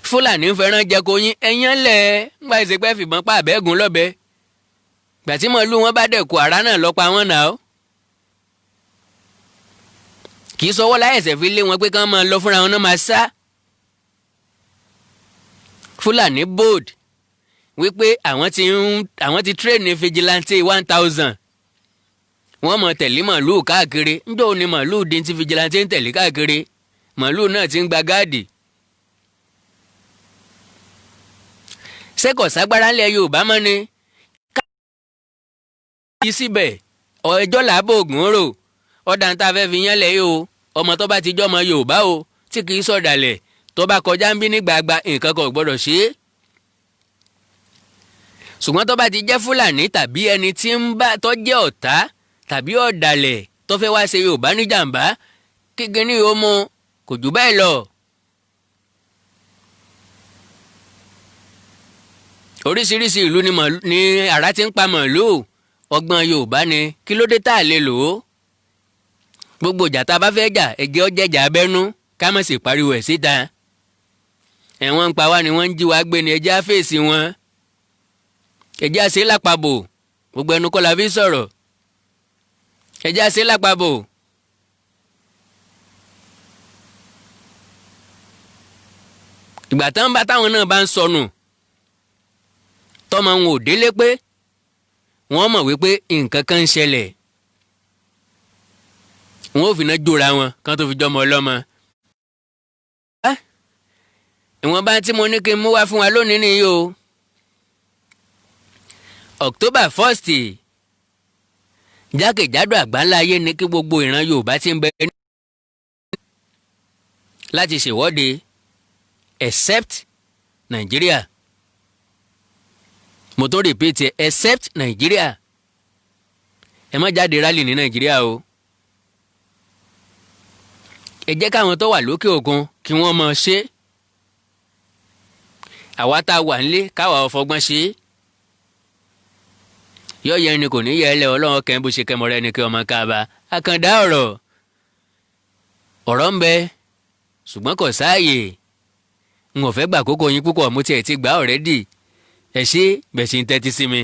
Fúlàní ń fẹ́ràn jẹko yín, ẹ̀yán lẹ̀ ńgbà ìsèpẹ́ fìbọn pa àbẹ́gùn lọ́bẹ. Gbàtí màálù wọn bá dẹ̀ kú, àrá náà lọ́pa wọn nà ó. Kì í sọwọ́ láyẹ̀sẹ̀ fi lé wọn pé kí wọ́n máa lọ fúnra wọn náà máa sá. Fúlàní bold wípé àwọn ti train vigilante 1,000, wọ́n mọ̀ tẹ̀lé màálù káàkiri. Ńjọ́ òní màálù dín tí vigilante ń tẹ̀lé káàkiri? Màálù náà ti ń gba gáàdì. Ṣé kò ságbára ńlẹ̀ Yorùbá mọ́ ni? Káàkiri síbẹ̀ ẹjọ́ làbò ògùn rò ọ̀dà ń tá a fẹ́ fi yán lẹ̀ yìí o. Ọmọ tó bá ti jọ́ ọmọ Yorùbá o, tí kì í sọ̀dàlẹ̀, tó bá kọjá ń bí ní gbàgbà, nǹkan kan ò gbọ́dọ̀ ṣe é. Ṣùgbọ́n tó bá ti jẹ́ Fúlàní tàbí ẹni tí ń bá tó jẹ́ ọ̀tá tàbí ọ̀dàlẹ̀ tó fẹ́ wá ṣe Yorùbá níjàmbá, kíkiní ó mú kò jù bẹ́ẹ̀ lọ. Oríṣiríṣi ìlú ni àrá ti ń pa màlúù. Ọgbọ́n Yorùbá ni, kí ló dé tá a lè lò ó? Gbogbo ìjà tá a bá fẹ́ jà, ẹ̀jẹ̀ ọjẹ́jà abẹ́nú, ká má sì pariwo ẹ̀ síta. Ẹ̀wọ̀n ń pa wá ni, wọ́n ń jí wa gbé ni, ẹjẹ́ á fèsì wọn, ẹjẹ́ á ṣe lápapò. Gbogbo ẹnu kọ́ la fi sọ̀rọ̀, ẹjẹ́ á ṣe lápapò. Ìgbà tán bá táwọn náà bá ń sọnù, tọmọ wọn ò délé pé wọ́n mọ̀ wípé nǹkan kan ń ṣẹlẹ̀, wọn ò fi iná jóra wọn kán tó fi jọmọ ọlọ́mọ. Ìwọ̀nba tí mo ní kí n mú wá fún wa lónìí nìyí o. October 1st, jákèjádò àgbáńlá ayé ni kí gbogbo ìran Yorùbá ti ń bẹ láti ṣèwọ́de, except Nàìjíríà. Mo tó repeat ẹ, except Nàìjíríà. Ẹ má jáde rally ní Nàìjíríà o. Ẹ jẹ́ káwọn tó wà lókè òkun kí wọ́n mọ̀ ṣe. Àwa tá a wà nílé, káwa ọ̀fọ̀gbọ́n ṣe é. Yọ̀yẹ́ ni kò ní yẹ ẹ lẹ́. Ọlọ́run kẹ́ bó ṣe kẹ́ mọ́rẹ́ ni kí ọmọ káàbà. Àkàndá ọ̀rọ̀ ọ̀rọ̀ ń bẹ, ṣùgbọ́n kò sáàyè. N ò fẹ́ gbà kókó yín púpọ̀, mo tiẹ̀ ti gbà already. Ẹ ṣé bẹ̀ ṣe ń tẹ́tí sí mi.